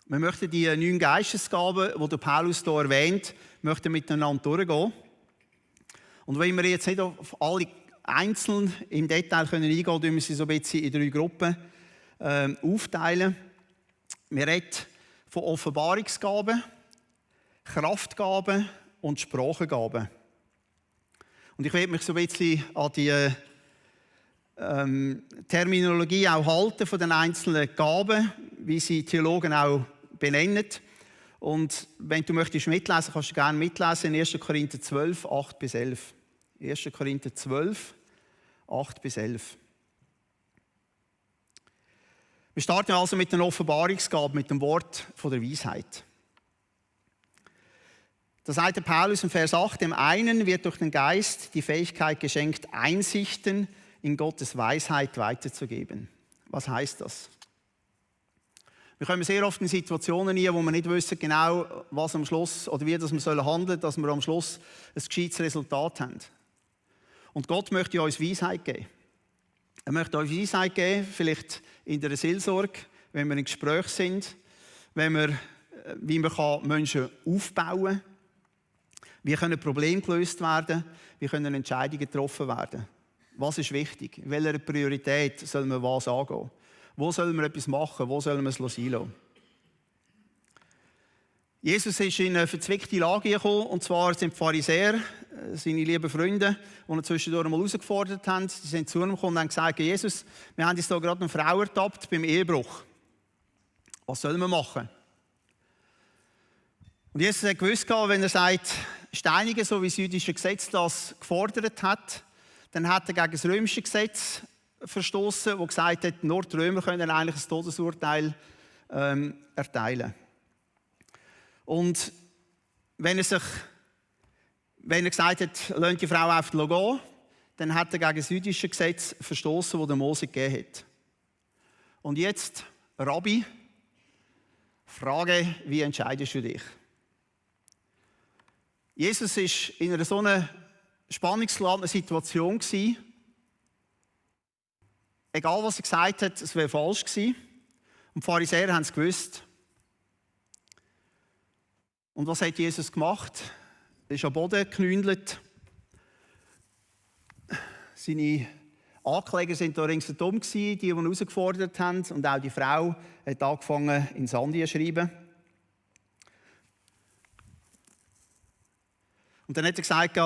Wir möchten die 9 Geistesgaben, die der Paulus hier erwähnt, möchten miteinander durchgehen. Und wenn wir jetzt nicht auf alle einzeln im Detail eingehen können, tun wir sie so ein bisschen in 3 Gruppen aufteilen. Wir reden von Offenbarungsgaben, Kraftgaben und Sprachengaben. Und ich werde mich so ein bisschen an die Terminologie auch halten von den einzelnen Gaben, wie sie Theologen auch benennen. Und wenn du möchtest mitlesen, kannst du gerne mitlesen in 1. Korinther 12, 8 bis 11. 1. Korinther 12, 8 bis 11. Wir starten also mit der Offenbarungsgabe, mit dem Wort von der Weisheit. Da sagt der Paulus im Vers 8, dem einen wird durch den Geist die Fähigkeit geschenkt, Einsichten in Gottes Weisheit weiterzugeben. Was heißt das? Wir kommen sehr oft in Situationen hier, wo wir nicht wissen genau, was am Schluss oder wie das wir handeln sollen, dass wir am Schluss ein gescheites Resultat haben. Und Gott möchte uns Weisheit geben. Er möchte uns Weisheit geben, vielleicht in der Seelsorge, wenn wir in Gespräch sind, wie man Menschen aufbauen kann, wie können Probleme gelöst werden, wie können Entscheidungen getroffen werden. Was ist wichtig? In welcher Priorität soll man was angehen? Wo soll man etwas machen? Wo soll man es sein lassen? Jesus ist in eine verzwickte Lage gekommen, und zwar sind die Pharisäer, seine lieben Freunde, die ihn zwischendurch einmal herausgefordert haben, die sind zu ihm gekommen und haben gesagt, Jesus, wir haben jetzt hier gerade eine Frau ertappt beim Ehebruch. Was sollen wir machen? Und Jesus hat gewusst, wenn er sagt, steinigen, so wie das jüdische Gesetz das gefordert hat, dann hat er gegen das römische Gesetz verstoßen, das gesagt hat, nur die Römer können eigentlich ein Todesurteil erteilen. Und wenn er gesagt hat, lasst die Frau einfach gehen, dann hat er gegen das jüdische Gesetz verstoßen, das der Mose gegeben hat. Und jetzt, Rabbi, Frage, wie entscheidest du dich? Jesus war in einer so einer spannungsgeladenen Situation. Egal, was er gesagt hat, es wäre falsch gewesen. Und die Pharisäer haben es gewusst. Und was hat Jesus gemacht? Er ist am Boden geknündelt. Seine Ankläger sind da ringsherum gewesen, die ihn herausgefordert haben. Und auch die Frau hat angefangen, in Sand zu schreiben. Und dann hat er gesagt,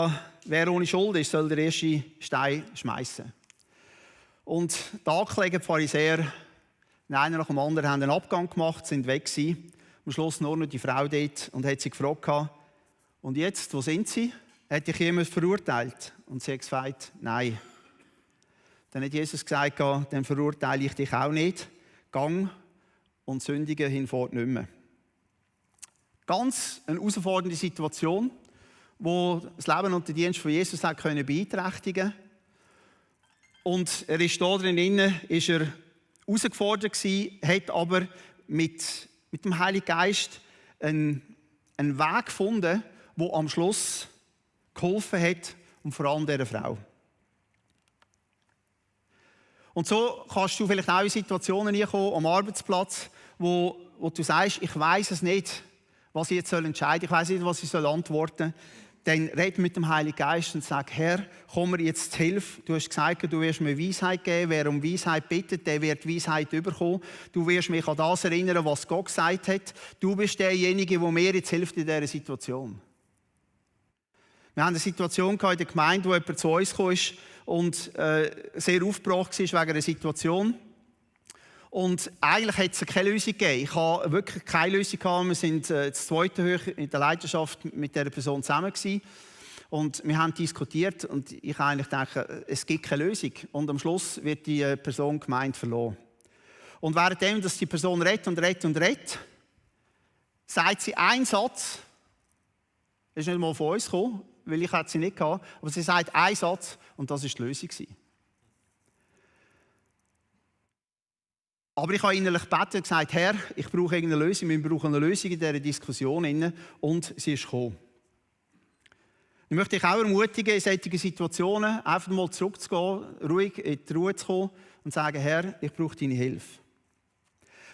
wer ohne Schuld ist, soll den ersten Stein schmeißen. Und die Ankläger, die Pharisäer, einer nach dem anderen, haben einen Abgang gemacht, sind weg gewesen. Am Schluss nur noch die Frau dort und hat sie gefragt, und jetzt, wo sind sie? Hat dich jemand verurteilt? Und sie hat gesagt, nein. Dann hat Jesus gesagt, dann verurteile ich dich auch nicht. Gang und sündige hinfort nicht mehr. Ganz eine herausfordernde Situation, wo das Leben und der Dienst von Jesus hat können beeinträchtigen. Und er ist da drinnen, ist er herausgefordert gewesen, hat aber mit dem Heiligen Geist einen Weg gefunden, der am Schluss geholfen hat, und vor allem dieser Frau. Und so kannst du vielleicht auch in Situationen hinkommen, am Arbeitsplatz, wo du sagst, ich weiss es nicht, was ich jetzt entscheiden soll, ich weiss nicht, was ich antworten soll. Dann red mit dem Heiligen Geist und sag, Herr, komm mir jetzt zu Hilfe. Du hast gesagt, du wirst mir Weisheit geben. Wer um Weisheit bittet, der wird Weisheit bekommen. Du wirst mich an das erinnern, was Gott gesagt hat. Du bist derjenige, der mir jetzt hilft in dieser Situation. Wir haben eine Situation in der Gemeinde, wo jemand zu uns kam und sehr aufgebracht war wegen einer Situation. Und eigentlich hat es keine Lösung gegeben. Ich habe wirklich keine Lösung gehabt. Wir sind das zweite hoch in der Leiterschaft mit dieser Person zusammen gewesen. Und wir haben diskutiert und ich eigentlich denke, es gibt keine Lösung. Und am Schluss wird die Person Gemeinde verloren. Und währenddem, dass die Person redet, sagt sie einen Satz. Das ist nicht mal von uns gekommen, weil ich sie nicht gehabt. Aber sie sagt einen Satz und das war die Lösung. Aber ich habe innerlich gebeten und gesagt, Herr, ich brauche irgendeine Lösung, wir brauchen eine Lösung in dieser Diskussion. Und sie ist gekommen. Ich möchte dich auch ermutigen, in solchen Situationen einfach mal zurückzugehen, ruhig in die Ruhe zu kommen und zu sagen, Herr, ich brauche deine Hilfe.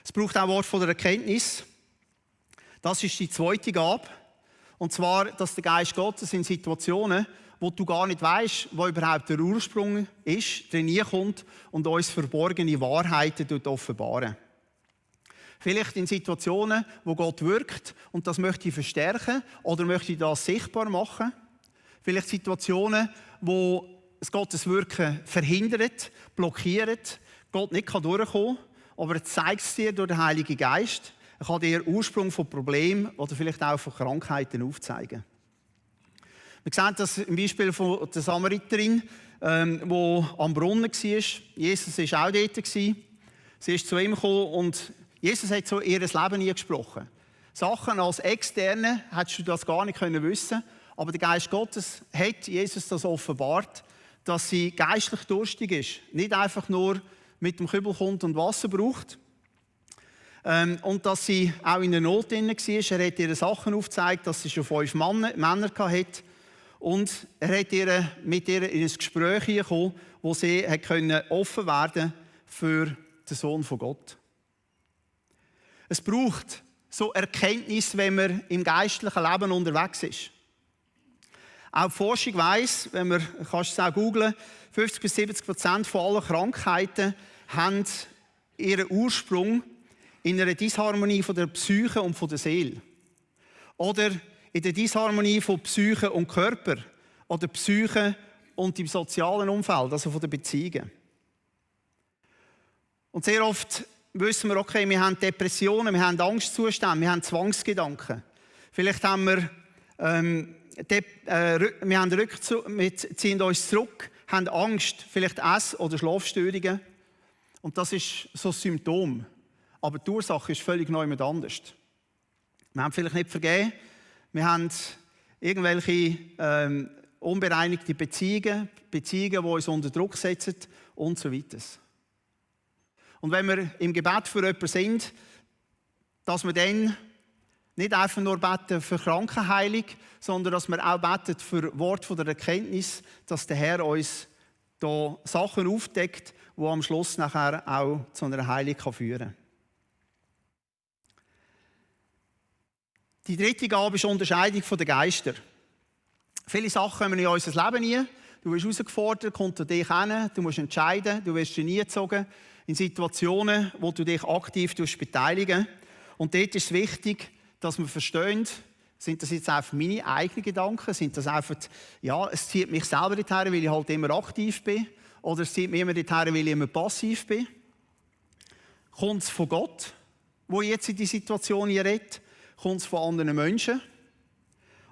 Es braucht auch ein Wort von der Erkenntnis. Das ist die zweite Gabe. Und zwar, dass der Geist Gottes in Situationen, wo du gar nicht weißt, wo überhaupt der Ursprung ist, kommt und uns verborgene Wahrheiten offenbaren. Vielleicht in Situationen, wo Gott wirkt und das möchte ich verstärken oder möchte ich das sichtbar machen. Vielleicht Situationen, wo es Gottes Wirken verhindert, blockiert, Gott nicht durchkommen kann, aber er zeigt es dir durch den Heiligen Geist. Er kann dir den Ursprung von Problemen oder vielleicht auch von Krankheiten aufzeigen. Wir sehen das im Beispiel von der Samariterin, die am Brunnen war. Jesus war auch dort. Sie ist zu ihm gekommen und Jesus hat so ihr Leben eingesprochen. Sachen als Externe hättest du das gar nicht wissen können. Aber der Geist Gottes hat Jesus das offenbart, dass sie geistlich durstig ist. Nicht einfach nur mit dem Kübel kommt und Wasser braucht. Und dass sie auch in der Not drin war. Er hat ihr Sachen aufgezeigt, dass sie schon 5 Männer hatte. Und er hat mit ihr in ein Gespräch gekommen, wo sie offen werden für den Sohn von Gott. Es braucht so Erkenntnis, wenn man im geistlichen Leben unterwegs ist. Auch die Forschung weiss, wenn man, kannst es auch googlen, 50-70% von allen Krankheiten haben ihren Ursprung in einer Disharmonie von der Psyche und von der Seele. Oder in der Disharmonie von Psyche und Körper. Oder Psyche und im sozialen Umfeld, also von den Beziehungen. Und sehr oft wissen wir, okay, wir haben Depressionen, wir haben Angstzustände, wir haben Zwangsgedanken. Vielleicht haben wir, wir ziehen uns zurück, haben Angst, vielleicht Ess- oder Schlafstörungen. Und das ist so ein Symptom. Aber die Ursache ist völlig neu und anders. Wir haben vielleicht nicht vergeben, wir haben irgendwelche unbereinigte Beziehungen, die uns unter Druck setzen und so weiter. Und wenn wir im Gebet für jemanden sind, dass wir dann nicht einfach nur beten für Krankenheilung, sondern dass wir auch beten für Worte der Erkenntnis, dass der Herr uns da Sachen aufdeckt, die am Schluss nachher auch zu einer Heilung führen kann. Die dritte Gabe ist die Unterscheidung der Geister. Viele Sachen kommen in unser Leben rein. Du wirst herausgefordert, kommt an dich hin, du musst entscheiden, du wirst gezogen in Situationen, wo du dich aktiv beteiligen. Und dort ist es wichtig, dass wir verstehen, sind das jetzt einfach meine eigenen Gedanken, sind das einfach, ja, es zieht mich selber dorthin, weil ich halt immer aktiv bin, oder es zieht mich immer dorthin, weil ich immer passiv bin. Kommt es von Gott, wo jetzt in die Situation hier redet? Kommt es von anderen Menschen?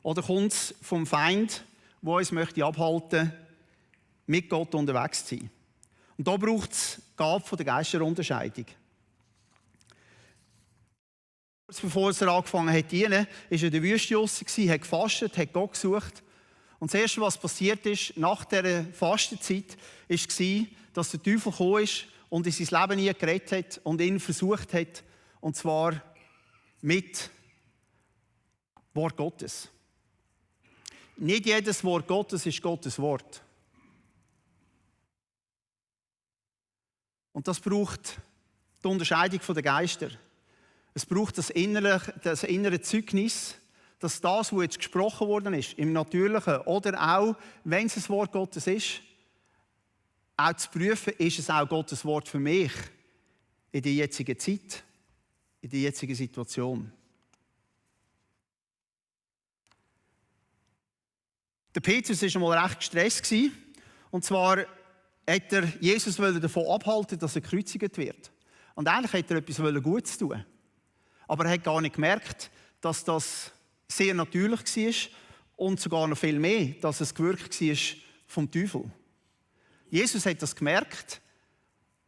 Oder kommt es vom Feind, der uns abhalten möchte, mit Gott unterwegs zu sein? Und da braucht es die Gabe der Geisterunterscheidung. Kurz bevor er angefangen hat zu dienen, war er in der Wüste draussen, hat gefastet, hat Gott gesucht. Und das Erste, was passiert ist, nach dieser Fastenzeit, war, dass der Teufel gekommen ist und in sein Leben nie geredet hat und ihn versucht hat. Und zwar mit Wort Gottes. Nicht jedes Wort Gottes ist Gottes Wort. Und das braucht die Unterscheidung der Geister. Es braucht das innere Zeugnis, dass das, was jetzt gesprochen worden ist, im Natürlichen oder auch, wenn es ein Wort Gottes ist, auch zu prüfen, ist es auch Gottes Wort für mich in der jetzigen Zeit, in der jetzigen Situation. Der Petrus war einmal recht gestresst. Und zwar wollte er Jesus davon abhalten, dass er gekreuzigt wird. Und eigentlich wollte er etwas Gutes tun. Aber er hat gar nicht gemerkt, dass das sehr natürlich war und sogar noch viel mehr, dass es gewirkt war vom Teufel. Jesus hat das gemerkt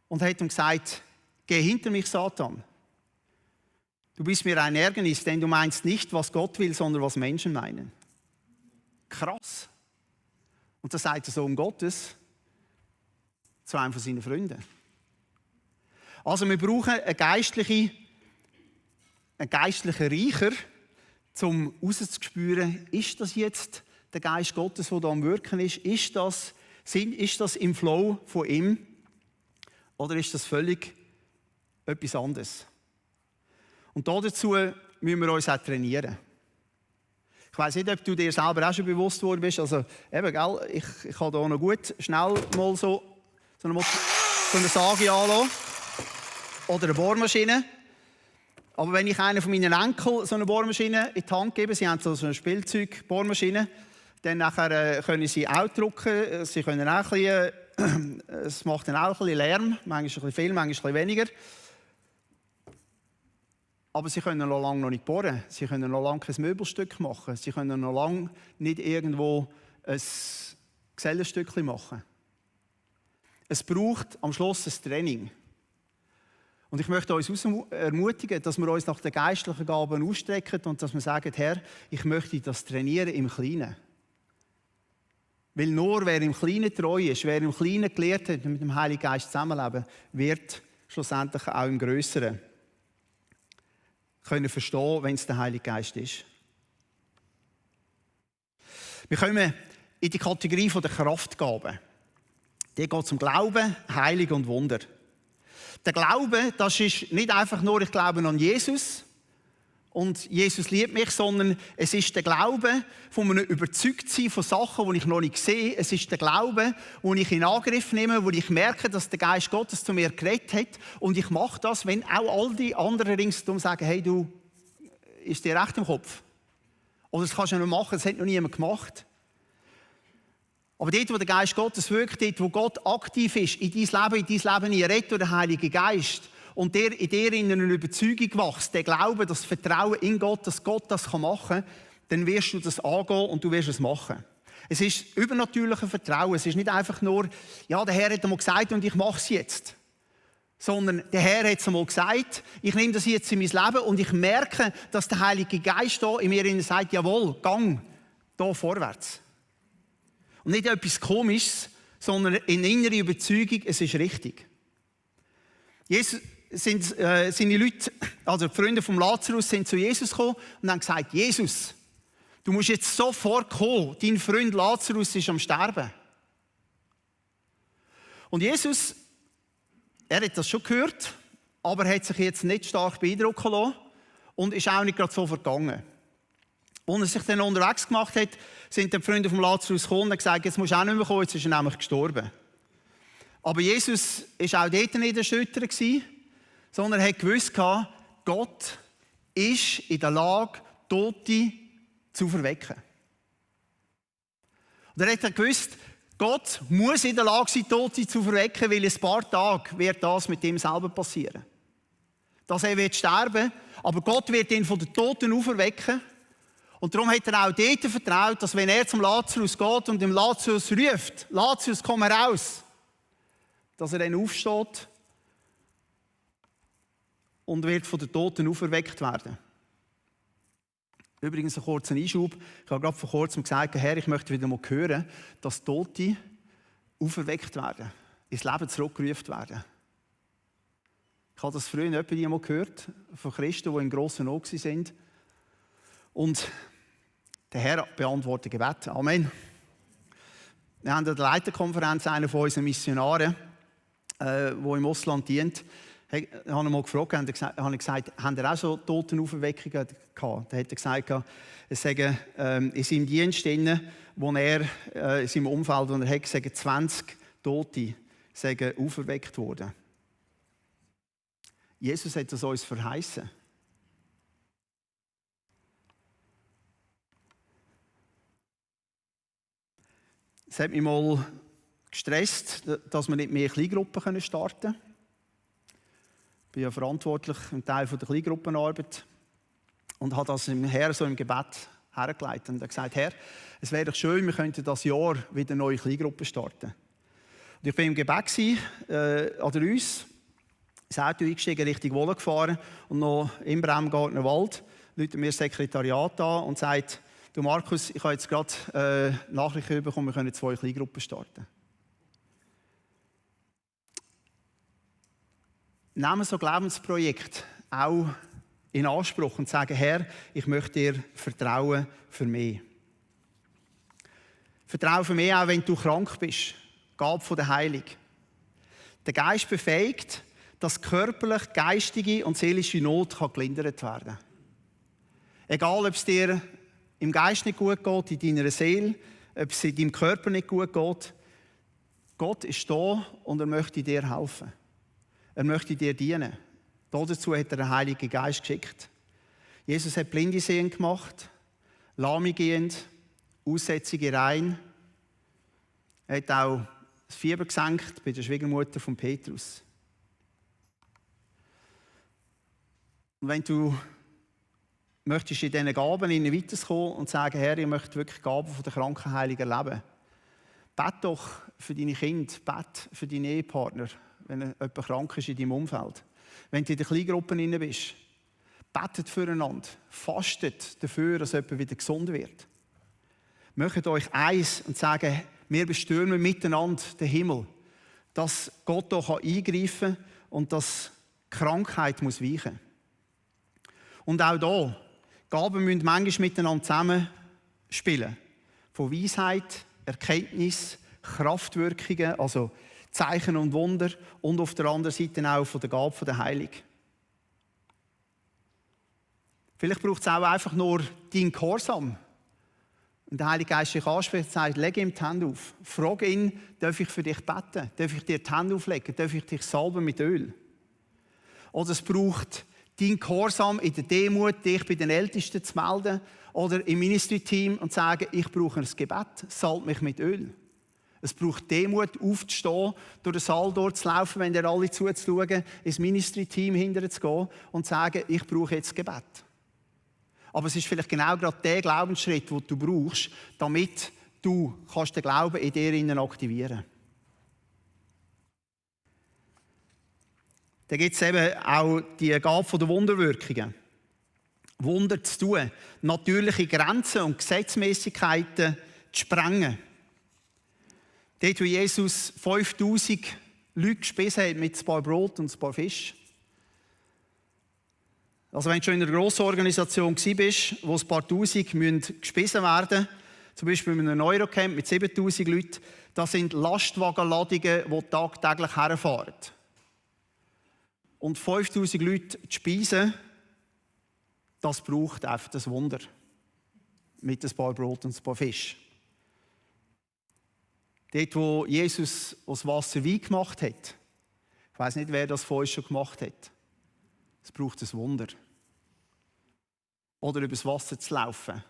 und hat ihm gesagt, geh hinter mich, Satan. Du bist mir ein Ärgernis, denn du meinst nicht, was Gott will, sondern was Menschen meinen. Krass. Und das sagt der Sohn Gottes zu einem von seinen Freunden. Also wir brauchen einen geistlichen Reicher, um herauszuspüren, ist das jetzt der Geist Gottes, der da am Wirken ist? Ist das im Flow von ihm? Oder ist das völlig etwas anderes? Und dazu müssen wir uns auch trainieren. Ich weiss nicht, ob du dir selber auch schon bewusst worden bist. Also, eben, gell, ich kann hier noch gut schnell mal so eine Sage anlassen. Oder eine Bohrmaschine. Aber wenn ich einem von meinen Enkeln so eine Bohrmaschine in die Hand gebe, sie haben so eine Spielzeug-Bohrmaschine, dann nachher können sie auch drucken. Sie können auch ein bisschen, es macht dann auch ein bisschen Lärm, manchmal ein bisschen viel, manchmal ein bisschen weniger. aber sie können noch lange noch nicht bohren. Sie können noch lange kein Möbelstück machen. Sie können noch lange nicht irgendwo ein Gesellenstückchen machen. Es braucht am Schluss ein Training. Und ich möchte uns ermutigen, dass wir uns nach den geistlichen Gaben ausstrecken und dass wir sagen, Herr, ich möchte das trainieren im Kleinen. Weil nur wer im Kleinen treu ist, wer im Kleinen gelehrt hat, mit dem Heiligen Geist zusammenleben, wird schlussendlich auch im Grösseren können verstehen, wenn es der Heilige Geist ist. Wir kommen in die Kategorie der Kraftgaben. Die geht um Glauben, Heilung und Wunder. Der Glaube, das ist nicht einfach nur, ich glaube an Jesus und Jesus liebt mich, sondern es ist der Glaube von einem Überzeugtsein von Sachen, die ich noch nicht sehe. Es ist der Glaube, den ich in Angriff nehme, wo ich merke, dass der Geist Gottes zu mir geredet hat. Und ich mache das, wenn auch all die anderen ringsherum sagen, hey du, ist dir recht im Kopf? Oder das kannst du nicht machen, das hat noch niemand gemacht. Aber dort, wo der Geist Gottes wirkt, dort, wo Gott aktiv ist, in dein Leben redet durch den Heiligen Geist und der in dir in eine Überzeugung wächst, der Glaube, das Vertrauen in Gott, dass Gott das machen kann, dann wirst du das angehen und du wirst es machen. Es ist übernatürliches Vertrauen. Es ist nicht einfach nur, ja, der Herr hat einmal gesagt und ich mache es jetzt. Sondern der Herr hat es einmal gesagt, ich nehme das jetzt in mein Leben und ich merke, dass der Heilige Geist da in mir sagt, jawohl, gang da vorwärts. Und nicht etwas Komisches, sondern eine innere Überzeugung, es ist richtig. Jesus, seine Leute, also die Freunde von Lazarus, sind zu Jesus gekommen und haben gesagt, Jesus, du musst jetzt sofort kommen, dein Freund Lazarus ist am Sterben. Und Jesus, er hat das schon gehört, aber er hat sich jetzt nicht stark beeindrucken lassen und ist auch nicht gerade so vergangen. Und als er sich dann unterwegs gemacht hat, sind die Freunde von Lazarus gekommen und gesagt, jetzt musst du auch nicht mehr kommen, jetzt ist er nämlich gestorben. Aber Jesus war auch dort nicht erschüttert, sondern er hat gewusst, Gott ist in der Lage, Tote zu verwecken. Und er hat gewusst, Gott muss in der Lage sein, Tote zu verwecken, weil in ein paar Tagen wird das mit ihm selber passieren. Dass er wird sterben, aber Gott wird ihn von den Toten auferwecken. Und darum hat er auch dort vertraut, dass wenn er zum Lazarus geht und dem Lazarus ruft, Lazarus, komm heraus, dass er dann aufsteht und wird von den Toten auferweckt werden. Übrigens ein kurzer Einschub. Ich habe gerade vor kurzem gesagt, Herr, ich möchte wieder mal hören, dass Tote auferweckt werden, ins Leben zurückgerufen werden. Ich habe das früher nicht bei mal gehört, von Christen, die in grossen Not sind. Und der Herr beantwortet Gebete. Amen. Wir haben an der Leiterkonferenz einen von unseren Missionaren, der im Ausland dient, habe ich mal gefragt, habe ich gesagt, haben ihr auch so Totenauferweckungen gehabt? Da hat er gesagt, es sagen in seinem Dienst, wo er in seinem Umfeld, wo er hat, sagen 20 Tote sagen auferweckt worden. Jesus hat das uns verheißen. Es hat mich mal gestresst, dass wir nicht mehr Kleingruppen starten können. Ich bin ja verantwortlich im Teil der Kleingruppenarbeit und habe das dem Herrn so im Gebet hergeleitet. Und er hat gesagt, Herr, es wäre doch schön, wir könnten das Jahr wieder neue Kleingruppen starten. Und ich war im Gebet an der Reuss, ins Auto eingestiegen, Richtung Wohlen gefahren und noch im Bremgartner Wald ruft mir das Sekretariat an und sagt, du Markus, ich habe jetzt gerade Nachrichten bekommen, wir können 2 Kleingruppen starten. Nehmen so Glaubensprojekt auch in Anspruch und sagen, Herr, ich möchte dir vertrauen für mich. Vertraue für mich auch, wenn du krank bist. Gabe von der Heilung. Der Geist befähigt, dass körperlich, geistige und seelische Not gelindert werden kann. Egal, ob es dir im Geist nicht gut geht, in deiner Seele, ob es in deinem Körper nicht gut geht. Gott ist da und er möchte dir helfen. Er möchte dir dienen. Dazu hat er den Heiligen Geist geschickt. Jesus hat Blinde sehend gemacht, Lahme gehend, Aussätzige rein. Er hat auch das Fieber gesenkt bei der Schwiegermutter von Petrus. Und wenn du möchtest in diesen Gaben weiterkommen und sagen, Herr, ich möchte wirklich Gaben von der Krankenheilung erleben, bete doch für deine Kinder, bete für deinen Ehepartner, wenn jemand krank ist in deinem Umfeld. Wenn du in den Kleingruppen bist, betet füreinander, fastet dafür, dass jemand wieder gesund wird. Macht euch eins und sagen, wir bestürmen miteinander den Himmel, dass Gott hier eingreifen kann und dass Krankheit muss weichen. Und auch hier, Gaben müssen manchmal miteinander zusammenspielen. Von Weisheit, Erkenntnis, Kraftwirkungen, also Zeichen und Wunder und auf der anderen Seite auch von der Gabe der Heilung. Vielleicht braucht es auch einfach nur deinen Gehorsam. Und der Heilige Geist dich anspricht und sagt, lege ihm die Hände auf. Frage ihn, darf ich für dich beten? Darf ich dir die Hände auflegen? Darf ich dich salben mit Öl? Oder es braucht dein Gehorsam in der Demut, dich bei den Ältesten zu melden oder im Ministry-Team und zu sagen, ich brauche ein Gebet, salb mich mit Öl. Es braucht Demut, aufzustehen, durch den Saal durchzulaufen, wenn ihr alle zuzuschauen, ins Ministry-Team hinterher zu gehen und zu sagen, ich brauche jetzt Gebet. Aber es ist vielleicht genau gerade der Glaubensschritt, den du brauchst, damit du kannst den Glauben in dir aktivieren kannst. Dann gibt es eben auch die Gabe der Wunderwirkungen. Wunder zu tun, natürliche Grenzen und Gesetzmäßigkeiten zu sprengen. Dort, wo Jesus 5000 Leute gespissen hat mit ein paar Brot und ein paar Fisch. Also wenn du schon in einer grossen Organisation warst, wo ein paar Tausend gespissen werden müssen, zum Beispiel mit einem Eurocamp mit 7000 Leuten, das sind Lastwagenladungen, die tagtäglich herfahren. Und 5000 Leute zu speisen, das braucht einfach das Wunder. Mit ein paar Brot und ein paar Fisch. Dort, wo Jesus aus Wasser Wein gemacht hat, ich weiss nicht, wer das von uns schon gemacht hat. Es braucht ein Wunder. Oder übers Wasser zu laufen.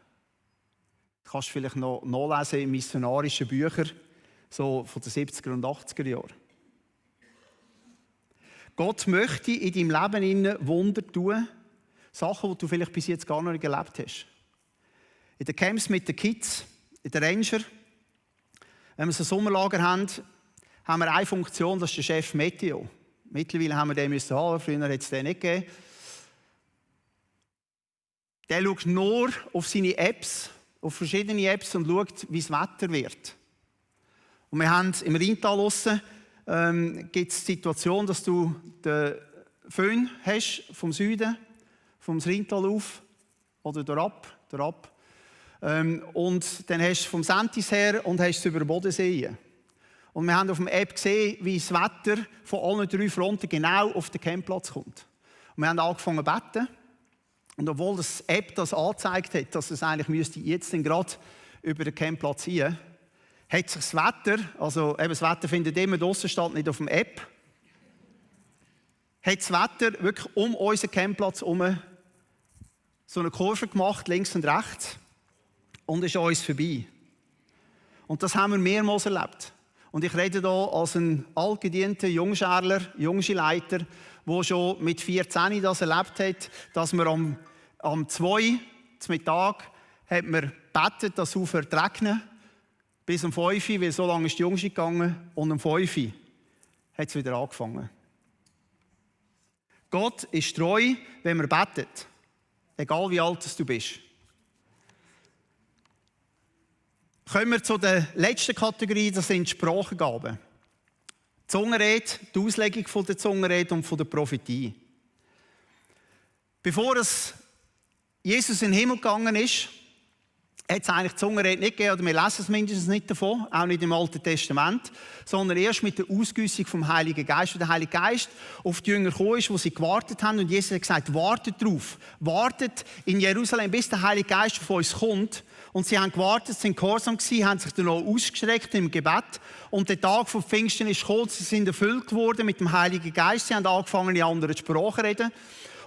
Das kannst du vielleicht noch nachlesen in missionarischen Büchern, so von den 70er und 80er Jahren. Gott möchte in deinem Leben Wunder tun, Sachen, die du vielleicht bis jetzt gar noch nicht erlebt hast. In den Camps mit den Kids, in den Ranger, wenn wir so ein Sommerlager haben, haben wir eine Funktion, das ist der Chef Meteo. Mittlerweile haben wir den müssen haben, früher hat es den nicht gegeben. Der schaut nur auf seine Apps, auf verschiedene Apps und schaut, wie das Wetter wird. Und wir haben im Rheintal draussen, gibt es die Situation, dass du den Föhn hast vom Süden, vom Rheintal auf oder durchab. Und dann hast du vom Sentis her und hast es über den Bodensee. Und wir haben auf der App gesehen, wie das Wetter von allen 3 Fronten genau auf den Campplatz kommt. Und wir haben angefangen zu beten. Und obwohl das App das angezeigt hat, dass es eigentlich müsste jetzt gerade über den Campplatz sein, hat sich das Wetter, also eben das Wetter findet immer draussen statt, nicht auf der App, hat das Wetter wirklich um unseren Campplatz herum so eine Kurve gemacht, links und rechts, und ist an uns vorbei. Und das haben wir mehrmals erlebt. Und ich rede hier als ein altgedienter Jungschärler, Jungschleiter, der schon mit 14 das erlebt hat, dass wir am 2 zum Mittag hat man gebetet, dass es aufhört zu regnen, bis um 5 Uhr, weil so lange ist die Jungschi gegangen, und um 5 Uhr hat es wieder angefangen. Gott ist treu, wenn man betet, egal wie alt du bist. Kommen wir zu der letzten Kategorie, das sind Sprachengaben. Die Zungenrede, die Auslegung von der Zungenrede und von der Prophetie. Bevor Jesus in den Himmel gegangen ist, hat es eigentlich die Zungenrede nicht gegeben, oder wir lesen es mindestens nicht davon, auch nicht im Alten Testament, sondern erst mit der Ausgüssung vom Heiligen Geist, wo der Heilige Geist auf die Jünger gekommen ist, wo sie gewartet haben, und Jesus hat gesagt, wartet drauf, wartet in Jerusalem, bis der Heilige Geist auf uns kommt. Und sie haben gewartet, sind gehorsam gewesen, haben sich dann auch ausgestreckt im Gebet. Und der Tag von Pfingsten ist gekommen, sie sind erfüllt worden mit dem Heiligen Geist, sie haben angefangen, in anderen Sprachen zu reden.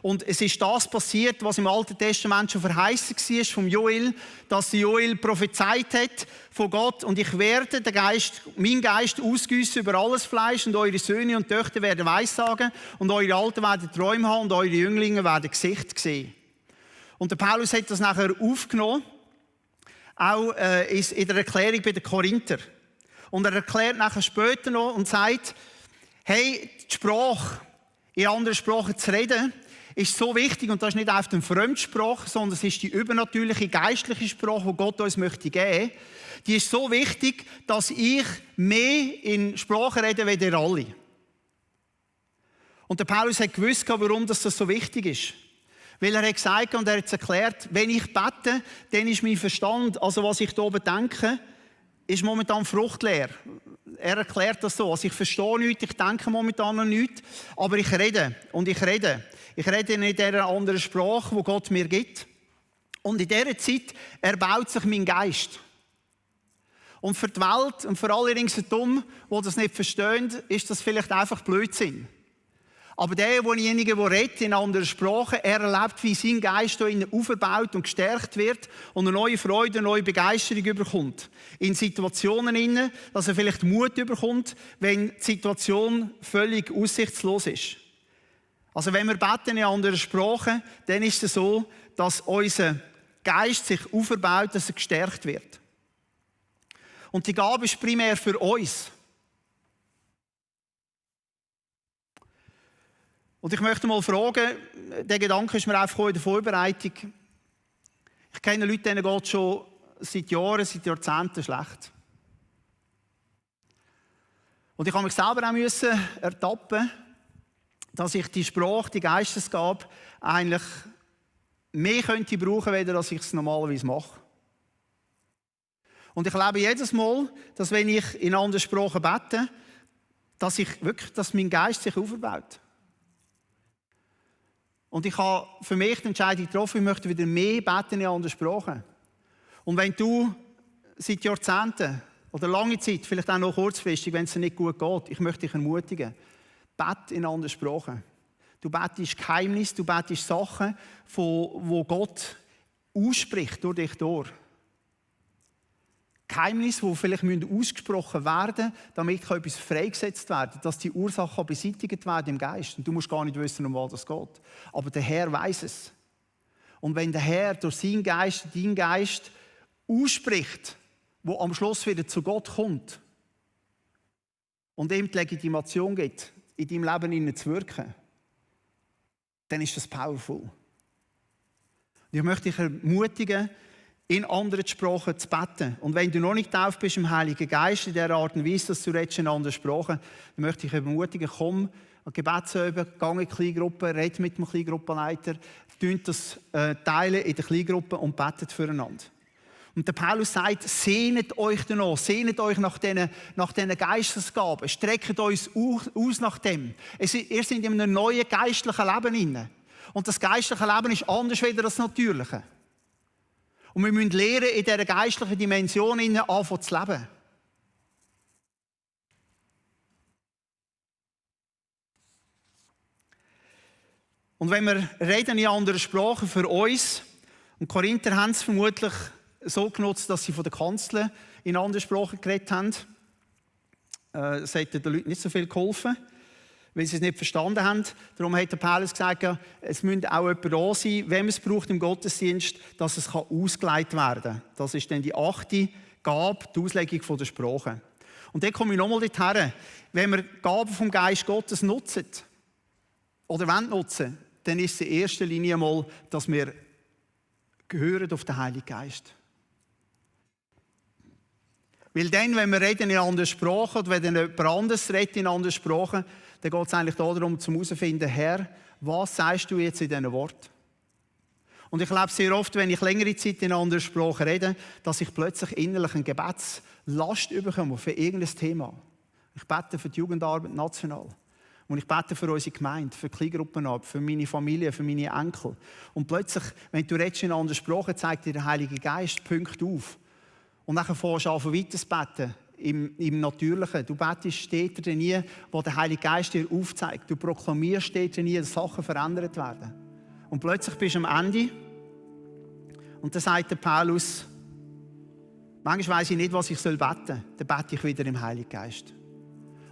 Und es ist das passiert, was im Alten Testament schon verheißen war vom Joel, dass Joel prophezeit hat von Gott. Und ich werde meinen Geist ausgießen über alles Fleisch und eure Söhne und Töchter werden Weissagen und eure Alten werden Träume haben und eure Jünglinge werden Gesicht sehen. Und der Paulus hat das nachher aufgenommen, auch in der Erklärung bei den Korinther. Und er erklärt nachher später noch und sagt, hey, die Sprache, in anderen Sprachen zu reden, ist so wichtig, und das ist nicht einfach eine Fremdsprache, sondern es ist die übernatürliche, geistliche Sprache, die Gott uns möchte geben. Die ist so wichtig, dass ich mehr in Sprachen rede, wie ihr alle. Und der Paulus hat gewusst, warum das so wichtig ist. Weil er hat gesagt und er hat es erklärt, wenn ich bete, dann ist mein Verstand, also was ich hier oben denke, ist momentan fruchtleer. Er erklärt das so. Also ich verstehe nichts, ich denke momentan noch nichts, aber ich rede und ich rede. Ich rede in dieser anderen Sprache, die Gott mir gibt. Und in dieser Zeit erbaut sich mein Geist. Und für die Welt und für alle ringsherum, die das nicht verstehen, ist das vielleicht einfach Blödsinn. Aber derjenige, der redet in anderen Sprachen, er erlebt, wie sein Geist hier innen aufgebaut und gestärkt wird und eine neue Freude, eine neue Begeisterung bekommt. In Situationen innen, dass er vielleicht Mut bekommt, wenn die Situation völlig aussichtslos ist. Also wenn wir beten in anderen Sprachen, dann ist es so, dass unser Geist sich aufbaut, dass er gestärkt wird. Und die Gabe ist primär für uns. Und ich möchte mal fragen, der Gedanke ist mir einfach in der Vorbereitung. Ich kenne Leute, denen geht es schon seit Jahren, seit Jahrzehnten schlecht. Und ich habe mich selber auch ertappen, dass ich die Sprache, die Geistesgabe eigentlich mehr könnte brauchen, als ich es normalerweise mache. Und ich erlebe jedes Mal, dass wenn ich in anderen Sprachen bete, dass mein Geist sich aufbaut. Und ich habe für mich die Entscheidung getroffen, ich möchte wieder mehr beten in anderen Sprachen. Und wenn du seit Jahrzehnten oder lange Zeit, vielleicht auch noch kurzfristig, wenn es dir nicht gut geht, ich möchte dich ermutigen, bete in anderen Sprachen. Du betest Geheimnisse, du betest Sachen, wo Gott ausspricht durch dich durch. Geheimnisse, die vielleicht ausgesprochen werden müssen, damit etwas freigesetzt werden kann, dass die Ursache beseitigt werden im Geist. Und du musst gar nicht wissen, um was es geht. Aber der Herr weiß es. Und wenn der Herr durch seinen Geist, deinen Geist ausspricht, wo am Schluss wieder zu Gott kommt und ihm die Legitimation gibt, in deinem Leben zu wirken, dann ist das powerful. Und ich möchte dich ermutigen, in anderen Sprachen zu beten. Und wenn du noch nicht getauft bist im Heiligen Geist, in dieser Art und Weise, dass du redest in anderen Sprachen, dann möchte ich ermutigen, komm an Gebetsüben, geh in die Kleingruppe, red mit dem Kleingruppenleiter, teilt das teilen in der Kleingruppe und betet füreinander. Und der Paulus sagt, sehnet euch danach, sehnet euch nach diesen Geistesgaben, streckt euch aus nach dem. Ihr seid in einem neuen geistlichen Leben inne. Und das geistliche Leben ist anders als das natürliche. Und wir müssen lernen, in dieser geistlichen Dimension anfangen zu leben. Und wenn wir reden in anderen Sprachen für uns, und Korinther haben es vermutlich so genutzt, dass sie von der Kanzel in anderen Sprachen geredet haben. Es hat den Leuten nicht so viel geholfen, weil sie es nicht verstanden haben. Darum hat der Paulus gesagt, es müsste auch jemand da sein, wenn man es braucht im Gottesdienst, dass es ausgelegt werden kann. Das ist dann die 8. Gabe, die Auslegung der Sprache. Und dann komme ich nochmal dorthin. Wenn wir die Gabe vom Geist Gottes nutzen, oder wollen nutzen, dann ist es in erster Linie mal, dass wir gehören auf den Heiligen Geist. Weil dann, wenn wir reden in anderen Sprachen, oder wenn jemand anderes redet in anderen Sprachen, dann geht es eigentlich darum, herauszufinden, Herr, was sagst du jetzt in diesen Worten? Und ich glaube sehr oft, wenn ich längere Zeit in anderen Sprachen rede, dass ich plötzlich innerlich eine Gebetslast bekomme für irgendein Thema. Ich bete für die Jugendarbeit national. Und ich bete für unsere Gemeinde, für die Kleingruppenarbeit, für meine Familie, für meine Enkel. Und plötzlich, wenn du redest in anderen Sprachen, zeigt dir der Heilige Geist Punkte auf. Und dann fängst du an, weiter zu beten, im Natürlichen. Du betest, steht dir nie, wo der Heilige Geist dir aufzeigt. Du proklamierst, steht dir nie, dass Sachen verändert werden. Und plötzlich bist du am Ende. Und dann sagt der Paulus, manchmal weiss ich nicht, was ich beten soll. Dann bete ich wieder im Heiligen Geist.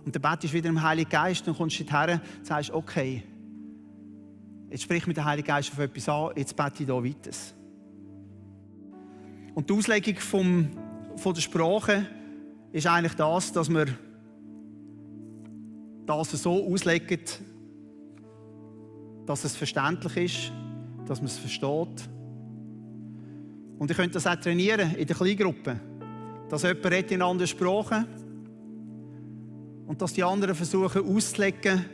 Und dann betest du wieder im Heiligen Geist und kommst dorthin und sagst, okay, jetzt sprich mit dem Heiligen Geist auf etwas an, jetzt bete ich hier weiter. Und die Auslegung von der Sprache ist eigentlich das, dass wir das so auslegen, dass es verständlich ist, dass man es versteht. Und ihr könnt das auch trainieren in der Kleingruppe, dass jemand redet in anderen Sprachen und dass die anderen versuchen auszulegen,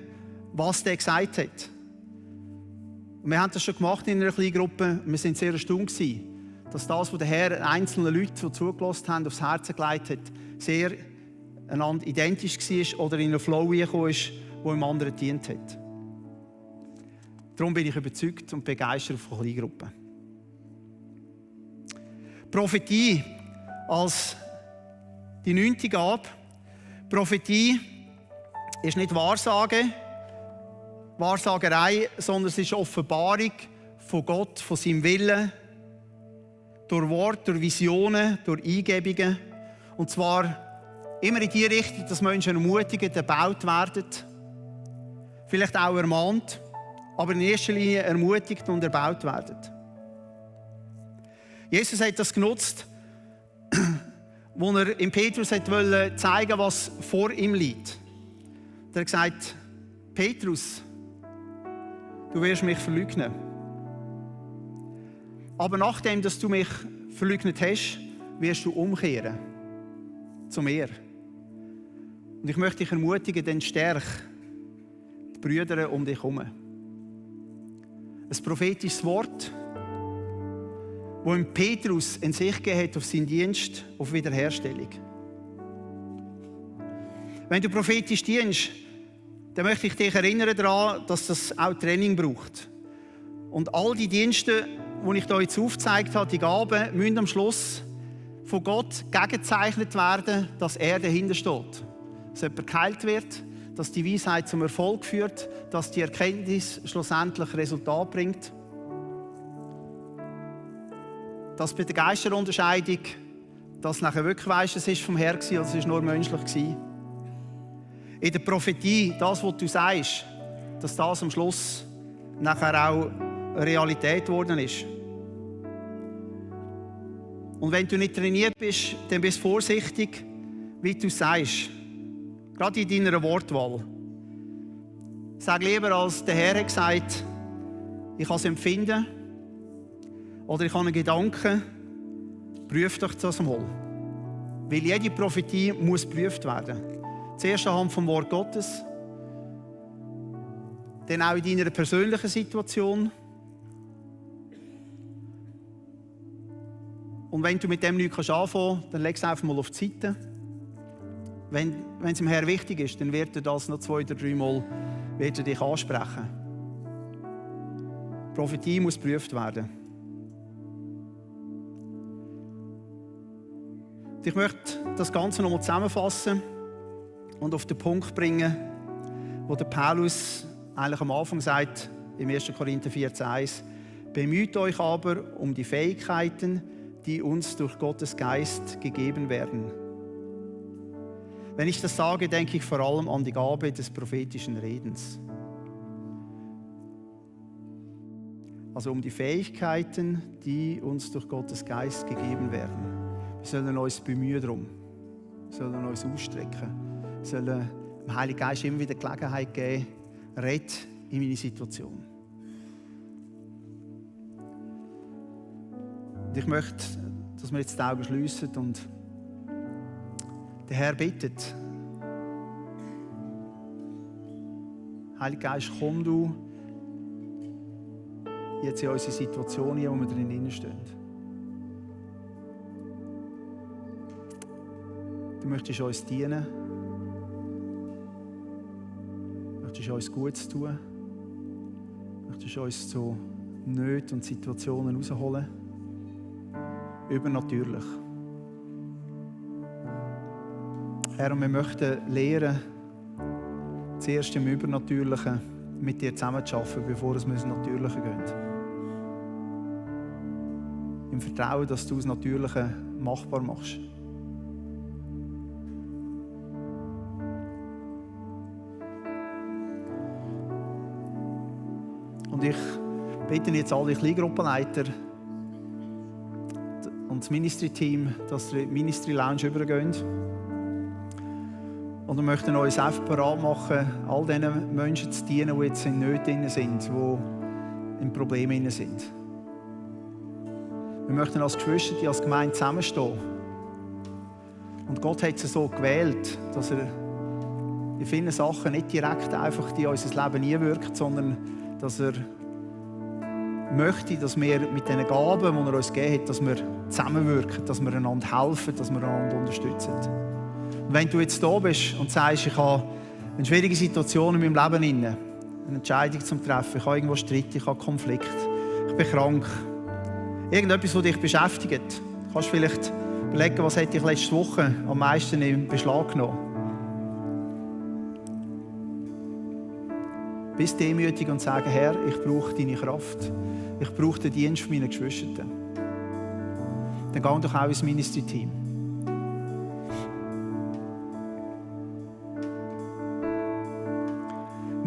was der gesagt hat. Und wir haben das schon gemacht in einer Kleingruppe. Wir sind sehr erstaunt gewesen, dass das, was der Herr einzelnen Leuten, die zugelassen haben, aufs Herz gelegt hat, sehr einander identisch war oder in einen Flow gekommen ist, der dem anderen gedient hat. Darum bin ich überzeugt und begeistert von Kleingruppen. Prophetie als die 9. Gabe. Prophetie ist nicht Wahrsagerei, sondern es ist Offenbarung von Gott, von seinem Willen, durch Worte, durch Visionen, durch Eingebungen. Und zwar immer in die Richtung, dass Menschen ermutigt, erbaut werden, vielleicht auch ermahnt, aber in erster Linie ermutigt und erbaut werden. Jesus hat das genutzt, wo er im Petrus wollte zeigen, was vor ihm liegt. Er hat gesagt, Petrus, du wirst mich verleugnen. Aber nachdem, dass du mich verleugnet hast, wirst du umkehren zu mir. Und ich möchte dich ermutigen, dann stärk die Brüder um dich herum. Ein prophetisches Wort, wo ihm Petrus in sich gegeben hat auf seinen Dienst, auf Wiederherstellung. Wenn du prophetisch dienst, dann möchte ich dich erinnern daran, dass das auch Training braucht. Und all die Dienste, die ich dir jetzt aufgezeigt habe, die Gaben, müssen am Schluss von Gott gegengezeichnet werden, dass er dahinter steht. Dass jemand geheilt wird, dass die Weisheit zum Erfolg führt, dass die Erkenntnis schlussendlich Resultat bringt. Dass bei der Geisterunterscheidung, dass nachher wirklich weisst, es ist vom Herrn gewesen, oder es ist nur menschlich gewesen. In der Prophetie, das, was du sagst, dass das am Schluss nachher auch Realität geworden ist. Und wenn du nicht trainiert bist, dann bist du vorsichtig, wie du sagst. Gerade in deiner Wortwahl. Sag lieber, als der Herr hat gesagt, ich kann es empfinden oder ich habe einen Gedanken, prüf doch das mal. Weil jede Prophetie muss geprüft werden. Zuerst anhand vom Wort Gottes, dann auch in deiner persönlichen Situation. Und wenn du mit dem nichts anfangen kannst, dann leg es einfach mal auf die Seite. Wenn es dem Herrn wichtig ist, dann wird er das noch 2 oder 3 Mal dich ansprechen. Die Prophetie muss geprüft werden. Ich möchte das Ganze nochmal zusammenfassen und auf den Punkt bringen, wo der Paulus eigentlich am Anfang sagt, im 1. Korinther 14,1: Bemüht euch aber um die Fähigkeiten, die uns durch Gottes Geist gegeben werden. Wenn ich das sage, denke ich vor allem an die Gabe des prophetischen Redens. Also um die Fähigkeiten, die uns durch Gottes Geist gegeben werden. Wir sollen uns bemühen darum. Wir sollen uns ausstrecken. Wir sollen dem Heiligen Geist immer wieder Gelegenheit geben, red in meine Situation. Und ich möchte, dass wir jetzt die Augen schliessen und der Herr bittet. Heiliger Geist, komm du jetzt in unsere Situation, wo wir drin stehen. Du möchtest uns dienen. Du möchtest uns Gutes tun. Du möchtest uns zu Nöten und Situationen rausholen. Übernatürlich. Herr, und wir möchten lernen, zuerst im Übernatürlichen mit dir zusammen zu arbeiten, bevor wir ins Natürliche gehen. im Vertrauen, dass du das Natürliche machbar machst. Und ich bitte jetzt alle Kleingruppenleiter und das Ministry-Team, dass sie in die Ministry-Lounge übergehen. Und wir möchten uns einfach bereit machen, all diesen Menschen zu dienen, die jetzt in Nöten sind, die in Problemen sind. Wir möchten als Geschwister, als Gemeinde zusammenstehen. Und Gott hat es so gewählt, dass er in vielen Sachen nicht direkt einfach in unser Leben einwirkt, sondern dass er möchte, dass wir mit den Gaben, die er uns gegeben hat, dass wir zusammenwirken, dass wir einander helfen, dass wir einander unterstützen. Und wenn du jetzt da bist und sagst, ich habe eine schwierige Situation in meinem Leben, eine Entscheidung zu treffen, ich habe irgendwo Streit, ich habe Konflikt, ich bin krank, irgendetwas, das dich beschäftigt, kannst du vielleicht überlegen, was hätte ich letzte Woche am meisten in Beschlag genommen. Bist demütig und sage, Herr, ich brauche deine Kraft. Ich brauche den Dienst meiner Geschwister. Dann geh doch auch ins Ministry-Team.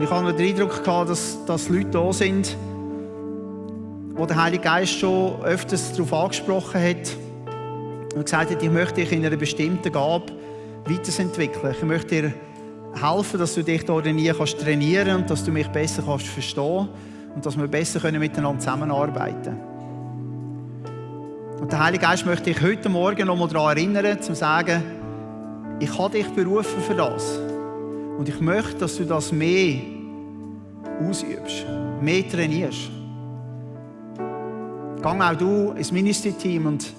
Ich hatte den Eindruck, dass Leute da sind, wo der Heilige Geist schon öfters darauf angesprochen hat und gesagt hat, ich möchte dich in einer bestimmten Gabe weiterentwickeln. Ich möchte dir helfen, dass du dich da nie trainieren kannst und dass du mich besser verstehen kannst und dass wir besser miteinander zusammenarbeiten können. Und der Heilige Geist möchte dich heute Morgen noch mal daran erinnern, zu sagen, ich habe dich berufen für das. Und ich möchte, dass du das mehr ausübst, mehr trainierst. Geh auch du ins Ministry-Team und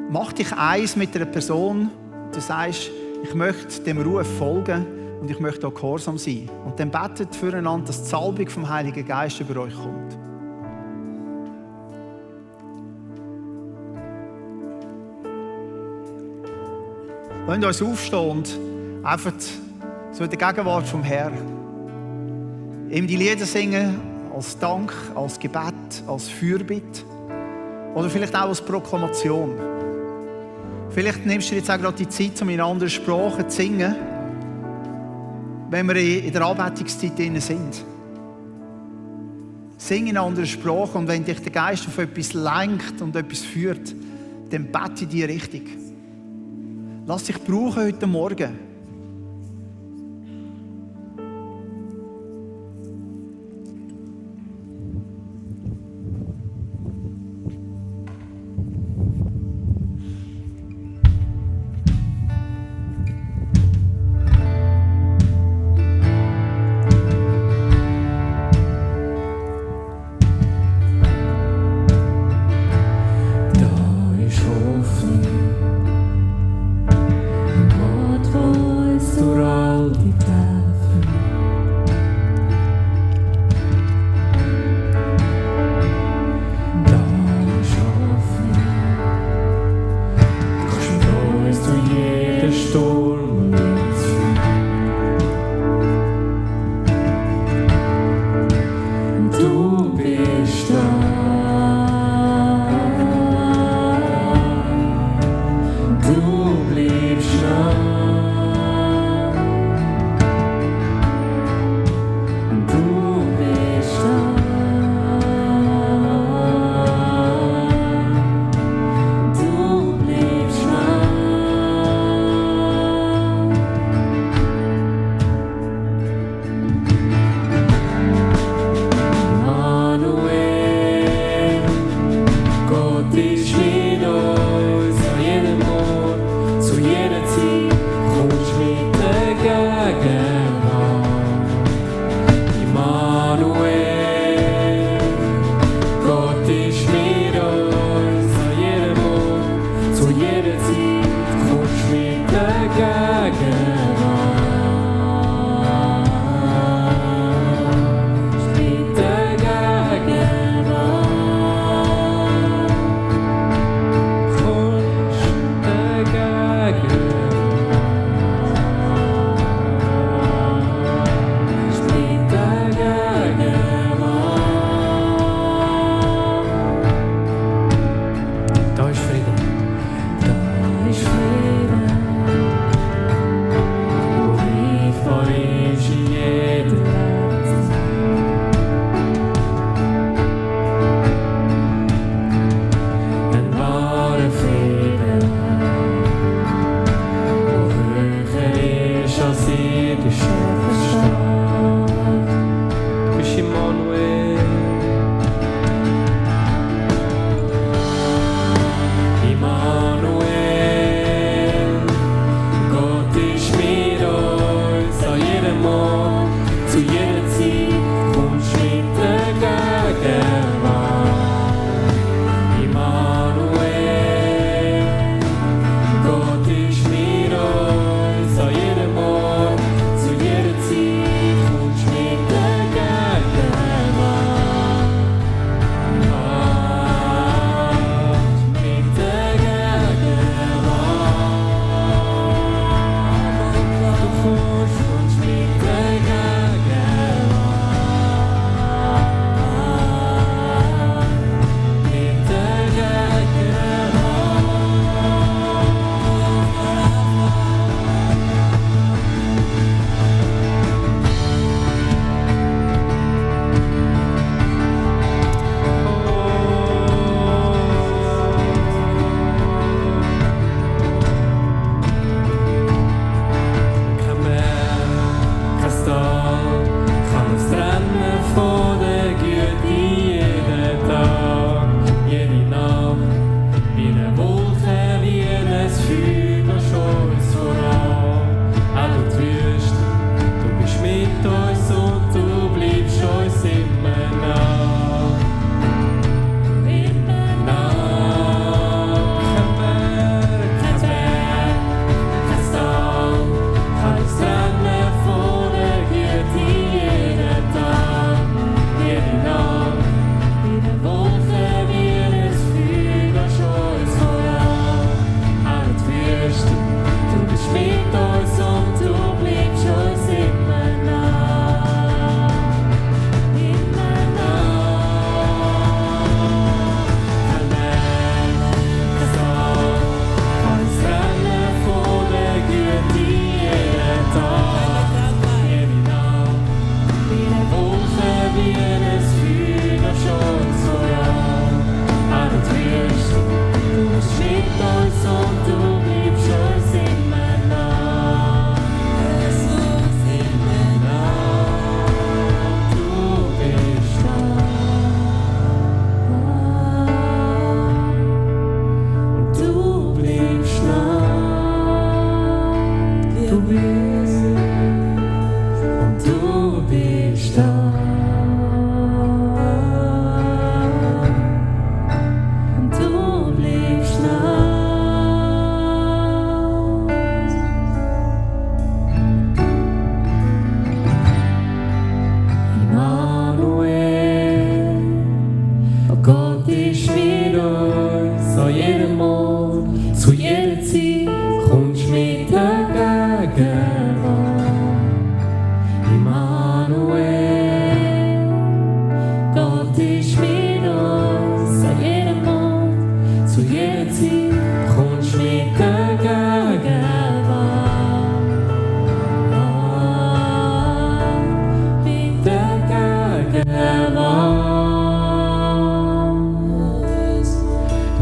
mach dich eins mit einer Person, du sagst, ich möchte dem Ruf folgen und ich möchte auch gehorsam sein. Und dann betet füreinander, dass die Salbung vom Heiligen Geist über euch kommt. Lasst uns aufstehen und einfach so in der Gegenwart vom Herrn ihm die Lieder singen, als Dank, als Gebet, als Fürbitte oder vielleicht auch als Proklamation. Vielleicht nimmst du jetzt auch gerade die Zeit, um in anderen Sprachen zu singen, wenn wir in der Anbetungszeit drin sind. Sing in anderen Sprachen und wenn dich der Geist auf etwas lenkt und etwas führt, dann bete in die Richtung. Lass dich brauchen heute Morgen. Da ist Hoffnung, Gott, wo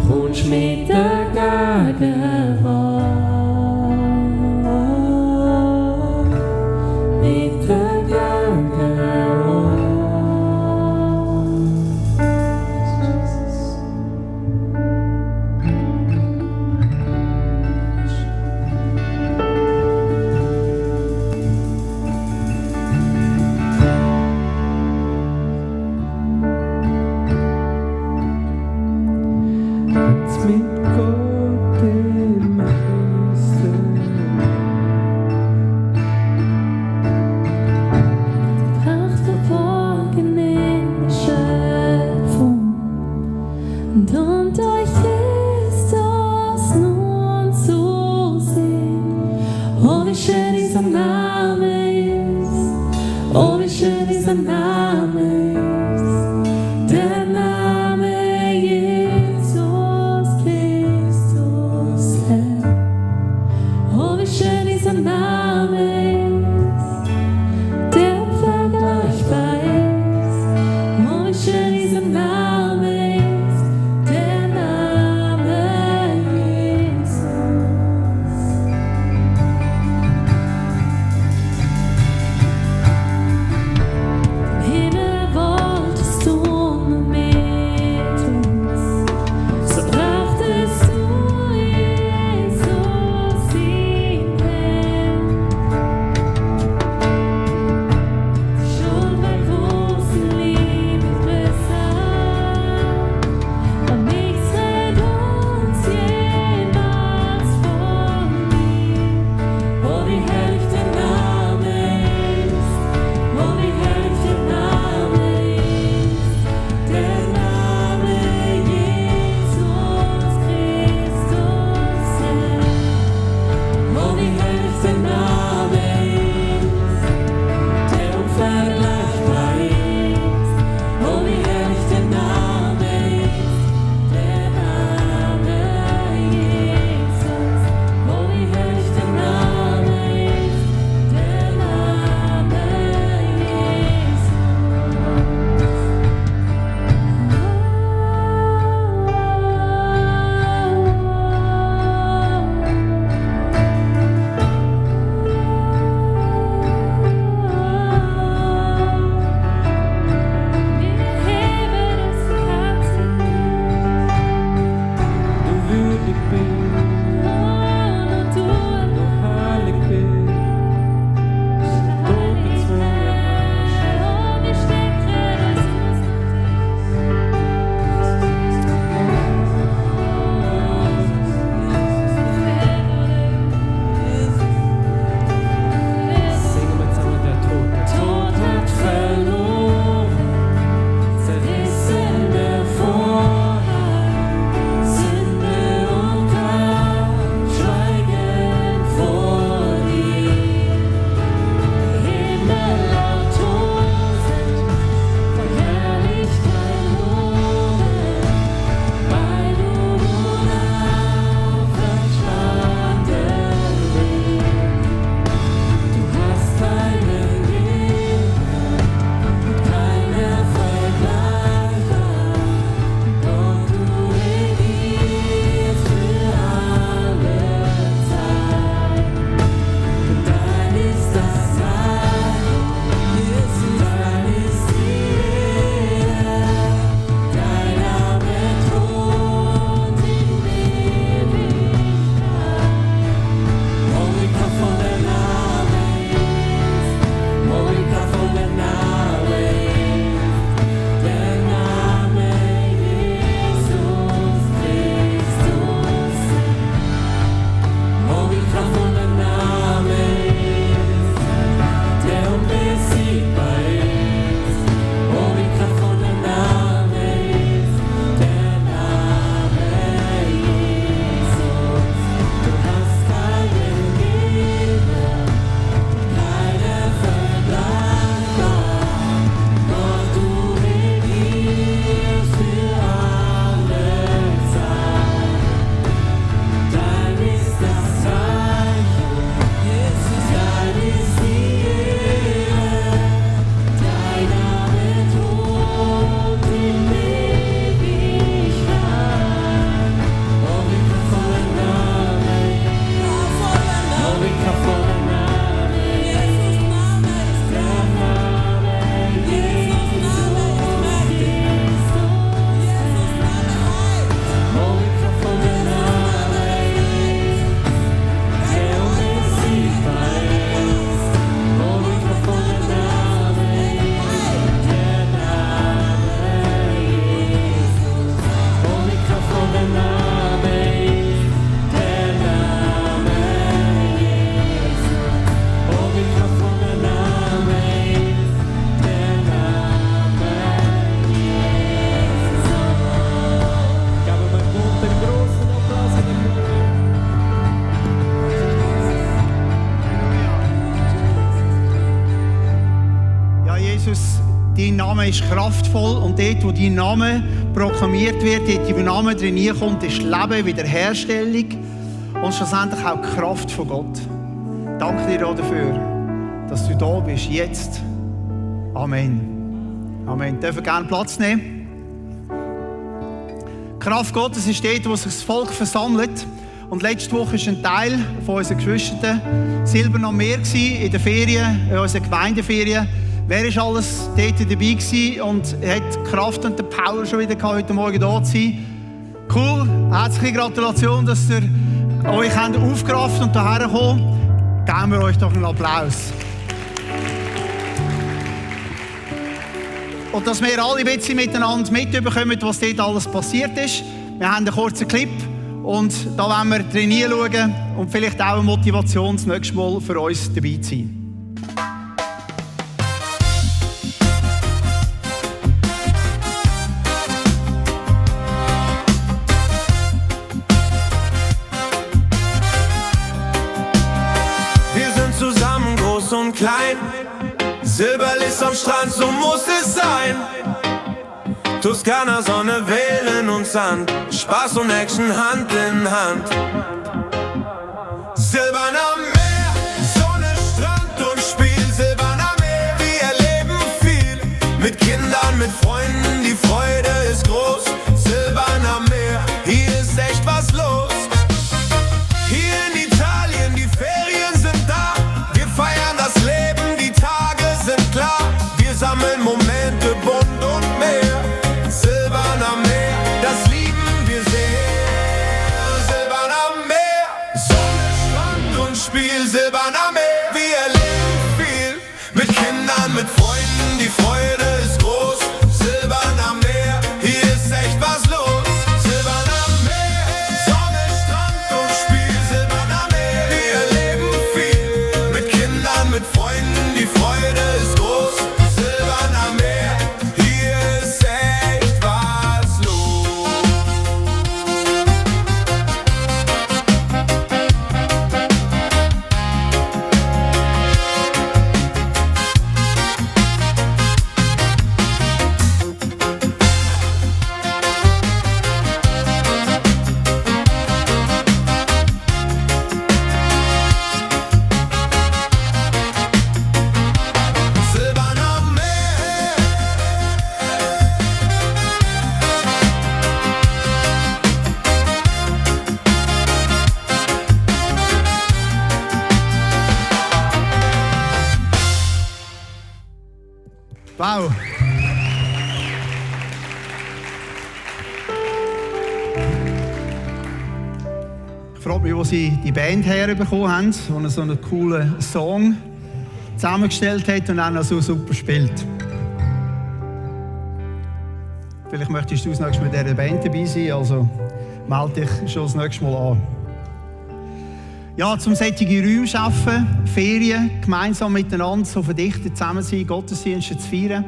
kommst mit der Gegenwart. Mit der Gegenwart. Wenn's mit Gott im Höchsten Pracht verborgen in der Schöpfung und durch Christus nun zu sehen. Oh, wie schön dieser Name ist, oh, wie schön dieser Name ist, der Name Jesus Christus, Herr. Oh, wie schön dieser Name ist, der unvergleichbar ist. Oh, wie schön dieser Name ist, der Name Jesus. Name ist kraftvoll und dort, wo dein Name proklamiert wird, dort, wo dein Name drin kommt, ist Leben, Wiederherstellung und schlussendlich auch die Kraft von Gott. Danke dir auch dafür, dass du da bist, jetzt. Amen. Amen. Dürfen gerne Platz nehmen. Die Kraft Gottes ist dort, wo sich das Volk versammelt. Und letzte Woche war ein Teil von unseren Geschwistern Silbern am Meer in den Ferien, in unseren Gemeindeferien. Wer war alles dort dabei gewesen und hat die Kraft und die Power schon wieder gehabt, heute Morgen da zu sein? Cool, herzliche Gratulation, dass ihr euch aufgerafft und hierher kommt. Geben wir euch doch einen Applaus. Und dass wir alle ein bisschen miteinander mitbekommen, was dort alles passiert ist. Wir haben einen kurzen Clip und da wollen wir drin hinschauen und vielleicht auch eine Motivation, das nächste Mal für uns dabei zu sein. Wir sind zusammen groß und klein. Silberlicht am Strand, so muss es sein. Toskana, Sonne, Wellen und Sand. Spaß und Action Hand in Hand. Silbern am Meer, Sonne, Strand und Spiel. Silbern am Meer, wir erleben viel. Mit Kindern, mit Freunden, die Freude ist groß. Silbern am Meer, hier ist echt was los. Hier in Italien, die Ferien sind da. Wir feiern das Leben, die Tage sind klar. Wir sammeln Momente, bunt und mehr. Silbern am Meer, das lieben wir sehr. Silbern am Meer, Sonne, Strand und Spiel. Silbern am Meer, wir erleben viel. Mit Kindern, mit Freunden, die Freude ist groß. Silbern am Meer, hier ist echt was los. Silbern am Meer, Sonne, Strand und Spiel. Silbern am Meer, wir erleben viel. Mit Kindern, mit Freunden, die Freude ist groß. Silbern am Meer, hier ist echt was los. Silbern am Meer. Wow! Ich frage mich, wo sie die Band herbekommen haben, die so einen coolen Song zusammengestellt hat und auch noch so super spielt. Vielleicht möchtest du das nächste Mal mit dieser Band dabei sein, also melde dich schon das nächste Mal an. Ja, zum solche Räume schaffen, Ferien, gemeinsam miteinander so verdichtet zusammen sein, Gottesdienste zu feiern.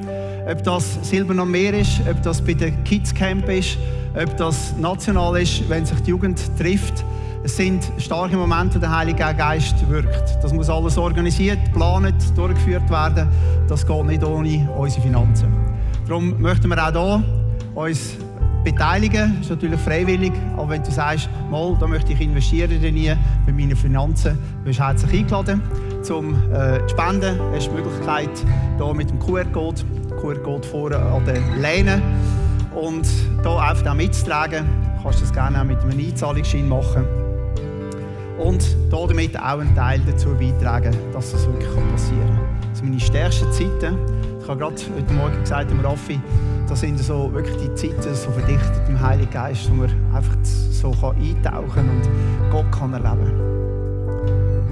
Ob das Silbern am Meer ist, ob das bei der Kids Camp ist, ob das national ist, wenn sich die Jugend trifft. Es sind starke Momente, wo der Heilige Geist wirkt. Das muss alles organisiert, geplant, durchgeführt werden. Das geht nicht ohne unsere Finanzen. Darum möchten wir auch hier uns beteiligen. Das ist natürlich freiwillig, aber wenn du sagst, mal, da möchte ich investieren bei meinen Finanzen, bist du herzlich eingeladen, zum spenden. Du hast die Möglichkeit, hier mit dem QR-Code vorne an den Lehnen und hier einfach auch mitzutragen. Du kannst das gerne auch mit einem Einzahlungsschein machen. Und damit auch einen Teil dazu beitragen, dass das wirklich passieren kann. Das sind meine stärksten Zeiten. Ich habe gerade heute Morgen gesagt, dem Raffi, das sind so wirklich die Zeiten, so verdichtet im Heiligen Geist, wo man einfach so eintauchen kann und Gott kann erleben.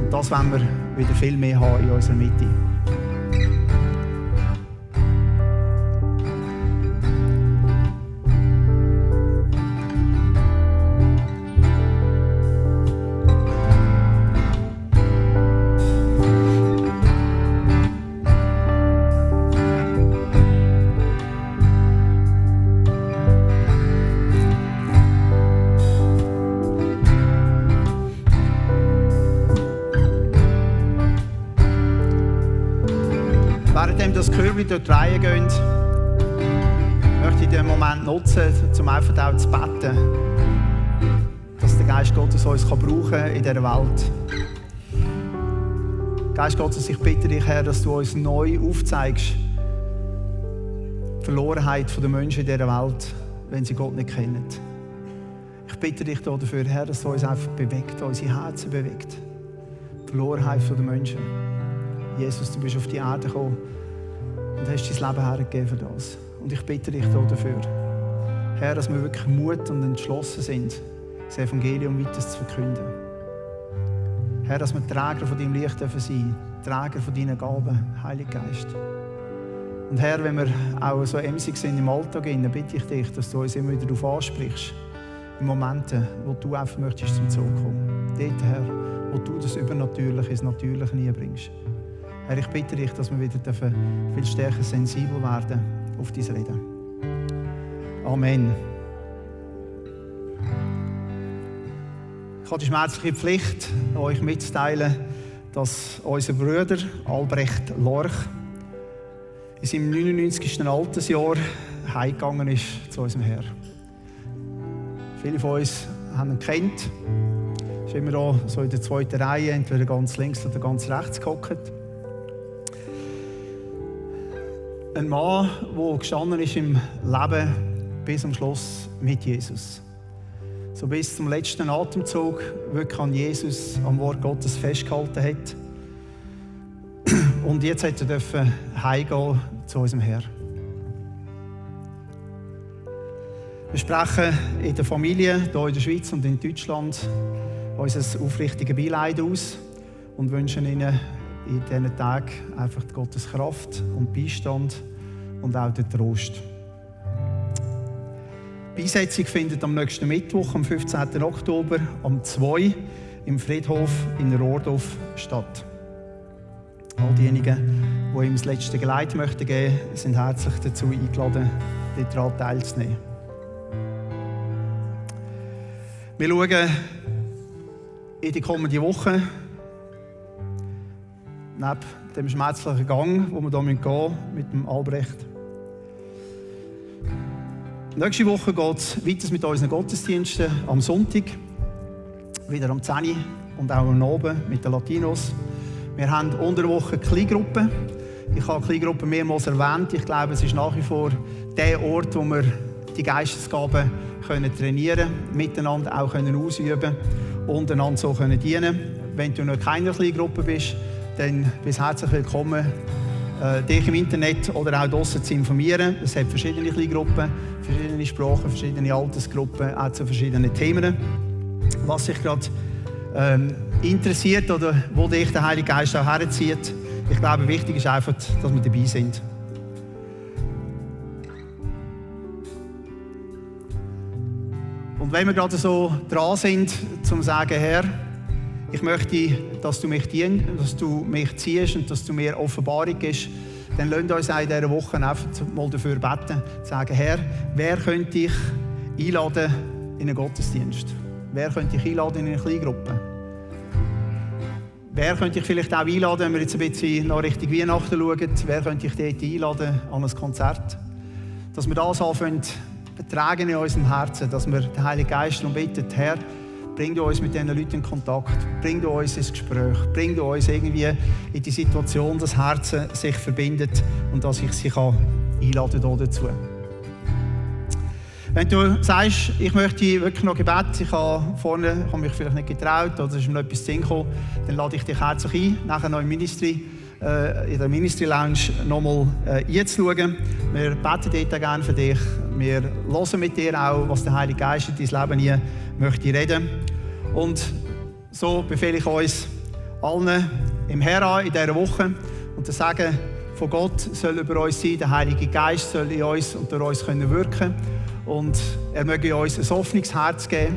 Und das wollen wir wieder viel mehr haben in unserer Mitte. Währenddem das Körbchen dort reingehen, möchte den Moment nutzen, um einfach auch zu beten, dass der Geist Gottes uns brauchen kann in dieser Welt. Geist Gottes, ich bitte dich, Herr, dass du uns neu aufzeigst, die Verlorenheit der Menschen in dieser Welt, wenn sie Gott nicht kennen. Ich bitte dich dafür, Herr, dass du uns einfach bewegt, unsere Herzen bewegt. Die Verlorenheit der Menschen. Jesus, du bist auf die Erde gekommen und hast dein Leben hergegeben für das. Und ich bitte dich dafür, Herr, dass wir wirklich Mut und entschlossen sind, das Evangelium weiter zu verkünden. Herr, dass wir Träger von deinem Licht sein dürfen, Träger von deinen Gaben, Heiliger Geist. Und Herr, wenn wir auch so emsig sind im Alltag, bitte ich dich, dass du uns immer wieder darauf ansprichst, in Momenten, wo du einfach möchtest zum Zug kommen. Dort, Herr, wo du das Übernatürliche ins Natürliche hineinbringst. Herr, ich bitte dich, dass wir wieder viel stärker sensibel werden auf dein Reden. Amen. Ich habe die schmerzliche Pflicht, euch mitzuteilen, dass unser Bruder Albrecht Lorch in seinem 99. Altersjahr heimgegangen ist zu unserem Herrn. Viele von uns haben ihn gekannt. Er ist immer da so in der zweiten Reihe, entweder ganz links oder ganz rechts gehockt. Ein Mann, der gestanden ist im Leben bis zum Schluss mit Jesus. So bis zum letzten Atemzug wirklich an Jesus, am Wort Gottes festgehalten hat. Und jetzt durfte er heimgehen zu unserem Herrn. Wir sprechen in der Familie, hier in der Schweiz und in Deutschland, unser aufrichtiges Beileid aus und wünschen ihnen in diesen Tagen einfach Gottes Kraft und Beistand und auch den Trost. Die Beisetzung findet am nächsten Mittwoch, am 15. Oktober, um 2 im Friedhof in Rohrdorf statt. All diejenigen, die ihm das letzte Geleit geben möchten, sind herzlich dazu eingeladen, daran teilzunehmen. Wir schauen in die kommende Woche, neben dem schmerzlichen Gang, wo wir hier gehen müssen, mit dem Albrecht. Nächste Woche geht es weiter mit unseren Gottesdiensten am Sonntag, wieder am 10 Uhr und auch am Abend mit den Latinos. Wir haben unter der Woche Kleingruppen. Ich habe Kleingruppen mehrmals erwähnt. Ich glaube, es ist nach wie vor der Ort, wo wir die Geistesgaben trainieren können, miteinander auch ausüben und einander so dienen. Wenn du noch in keiner Kleingruppe bist, dann bist du herzlich willkommen, dich im Internet oder auch draussen zu informieren. Es hat verschiedene Kleingruppen, verschiedene Sprachen, verschiedene Altersgruppen, auch zu verschiedenen Themen. Was dich gerade interessiert oder wo dich der Heilige Geist auch herzieht, ich glaube, wichtig ist einfach, dass wir dabei sind. Und wenn wir gerade so dran sind, zum zu sagen, Herr, ich möchte, dass du mich dienst, dass du mich ziehst und dass du mir Offenbarung gibst, dann lasst uns auch in dieser Woche einfach mal dafür beten, sagen, Herr, wer könnte ich einladen in einen Gottesdienst? Wer könnte ich einladen in eine Kleingruppe? Wer könnte ich vielleicht auch einladen, wenn wir jetzt ein bisschen nach Richtung Weihnachten schauen, wer könnte ich dort einladen an ein Konzert? Dass wir das anfangen, betragen in unserem Herzen, dass wir den Heiligen Geist darum bitten, Herr, bring uns mit diesen Leuten in Kontakt, bring uns ins Gespräch, bring uns irgendwie in die Situation, dass das Herz sich verbindet und dass ich sie einladen kann dazu. Wenn du sagst, ich möchte wirklich noch Gebet, ich habe mich vielleicht nicht getraut oder es ist mir noch etwas zu Sinn gekommen, dann lade ich dich herzlich ein, nachher noch im Ministry, in der Ministry Lounge nochmal einzuschauen. Wir beten dort gerne für dich. Wir hören mit dir auch, was der Heilige Geist in dein Leben hier möchte reden. Und so befehle ich uns allen im Herrn an in dieser Woche und das Sagen von Gott soll über uns sein. Der Heilige Geist soll in uns und durch uns wirken können. Und er möge uns ein offenes Herz geben,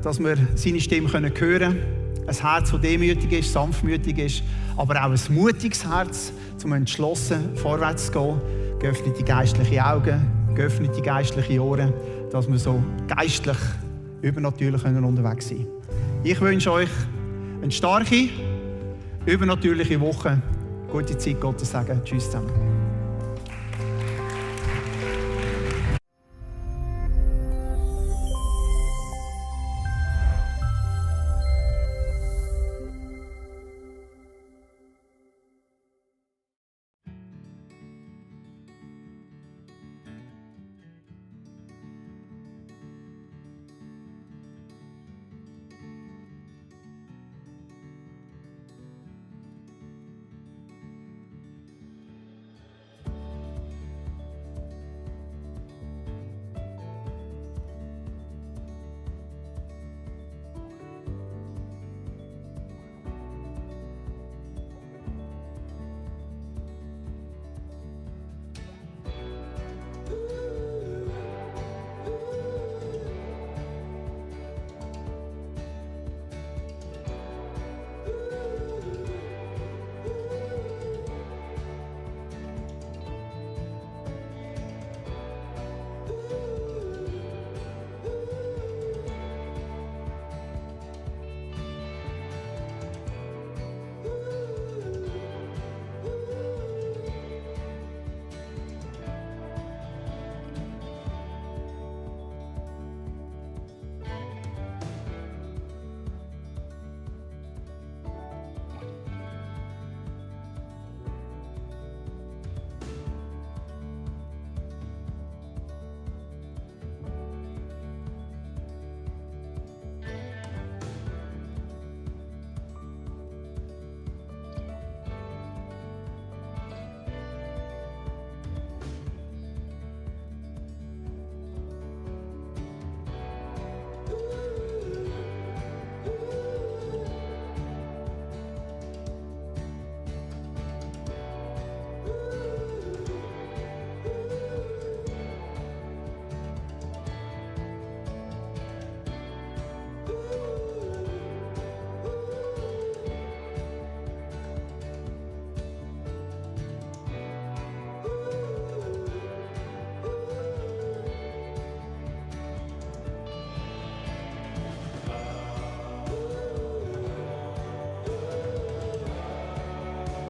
dass wir seine Stimme hören können. Ein Herz, das demütig ist, sanftmütig ist, aber auch ein mutiges Herz, um entschlossen vorwärts zu gehen. Geöffnete geistliche Augen, geöffnete geistliche Ohren, dass wir so geistlich, übernatürlich unterwegs sein können. Ich wünsche euch eine starke, übernatürliche Woche. Gute Zeit, Gottes Segen. Tschüss zusammen.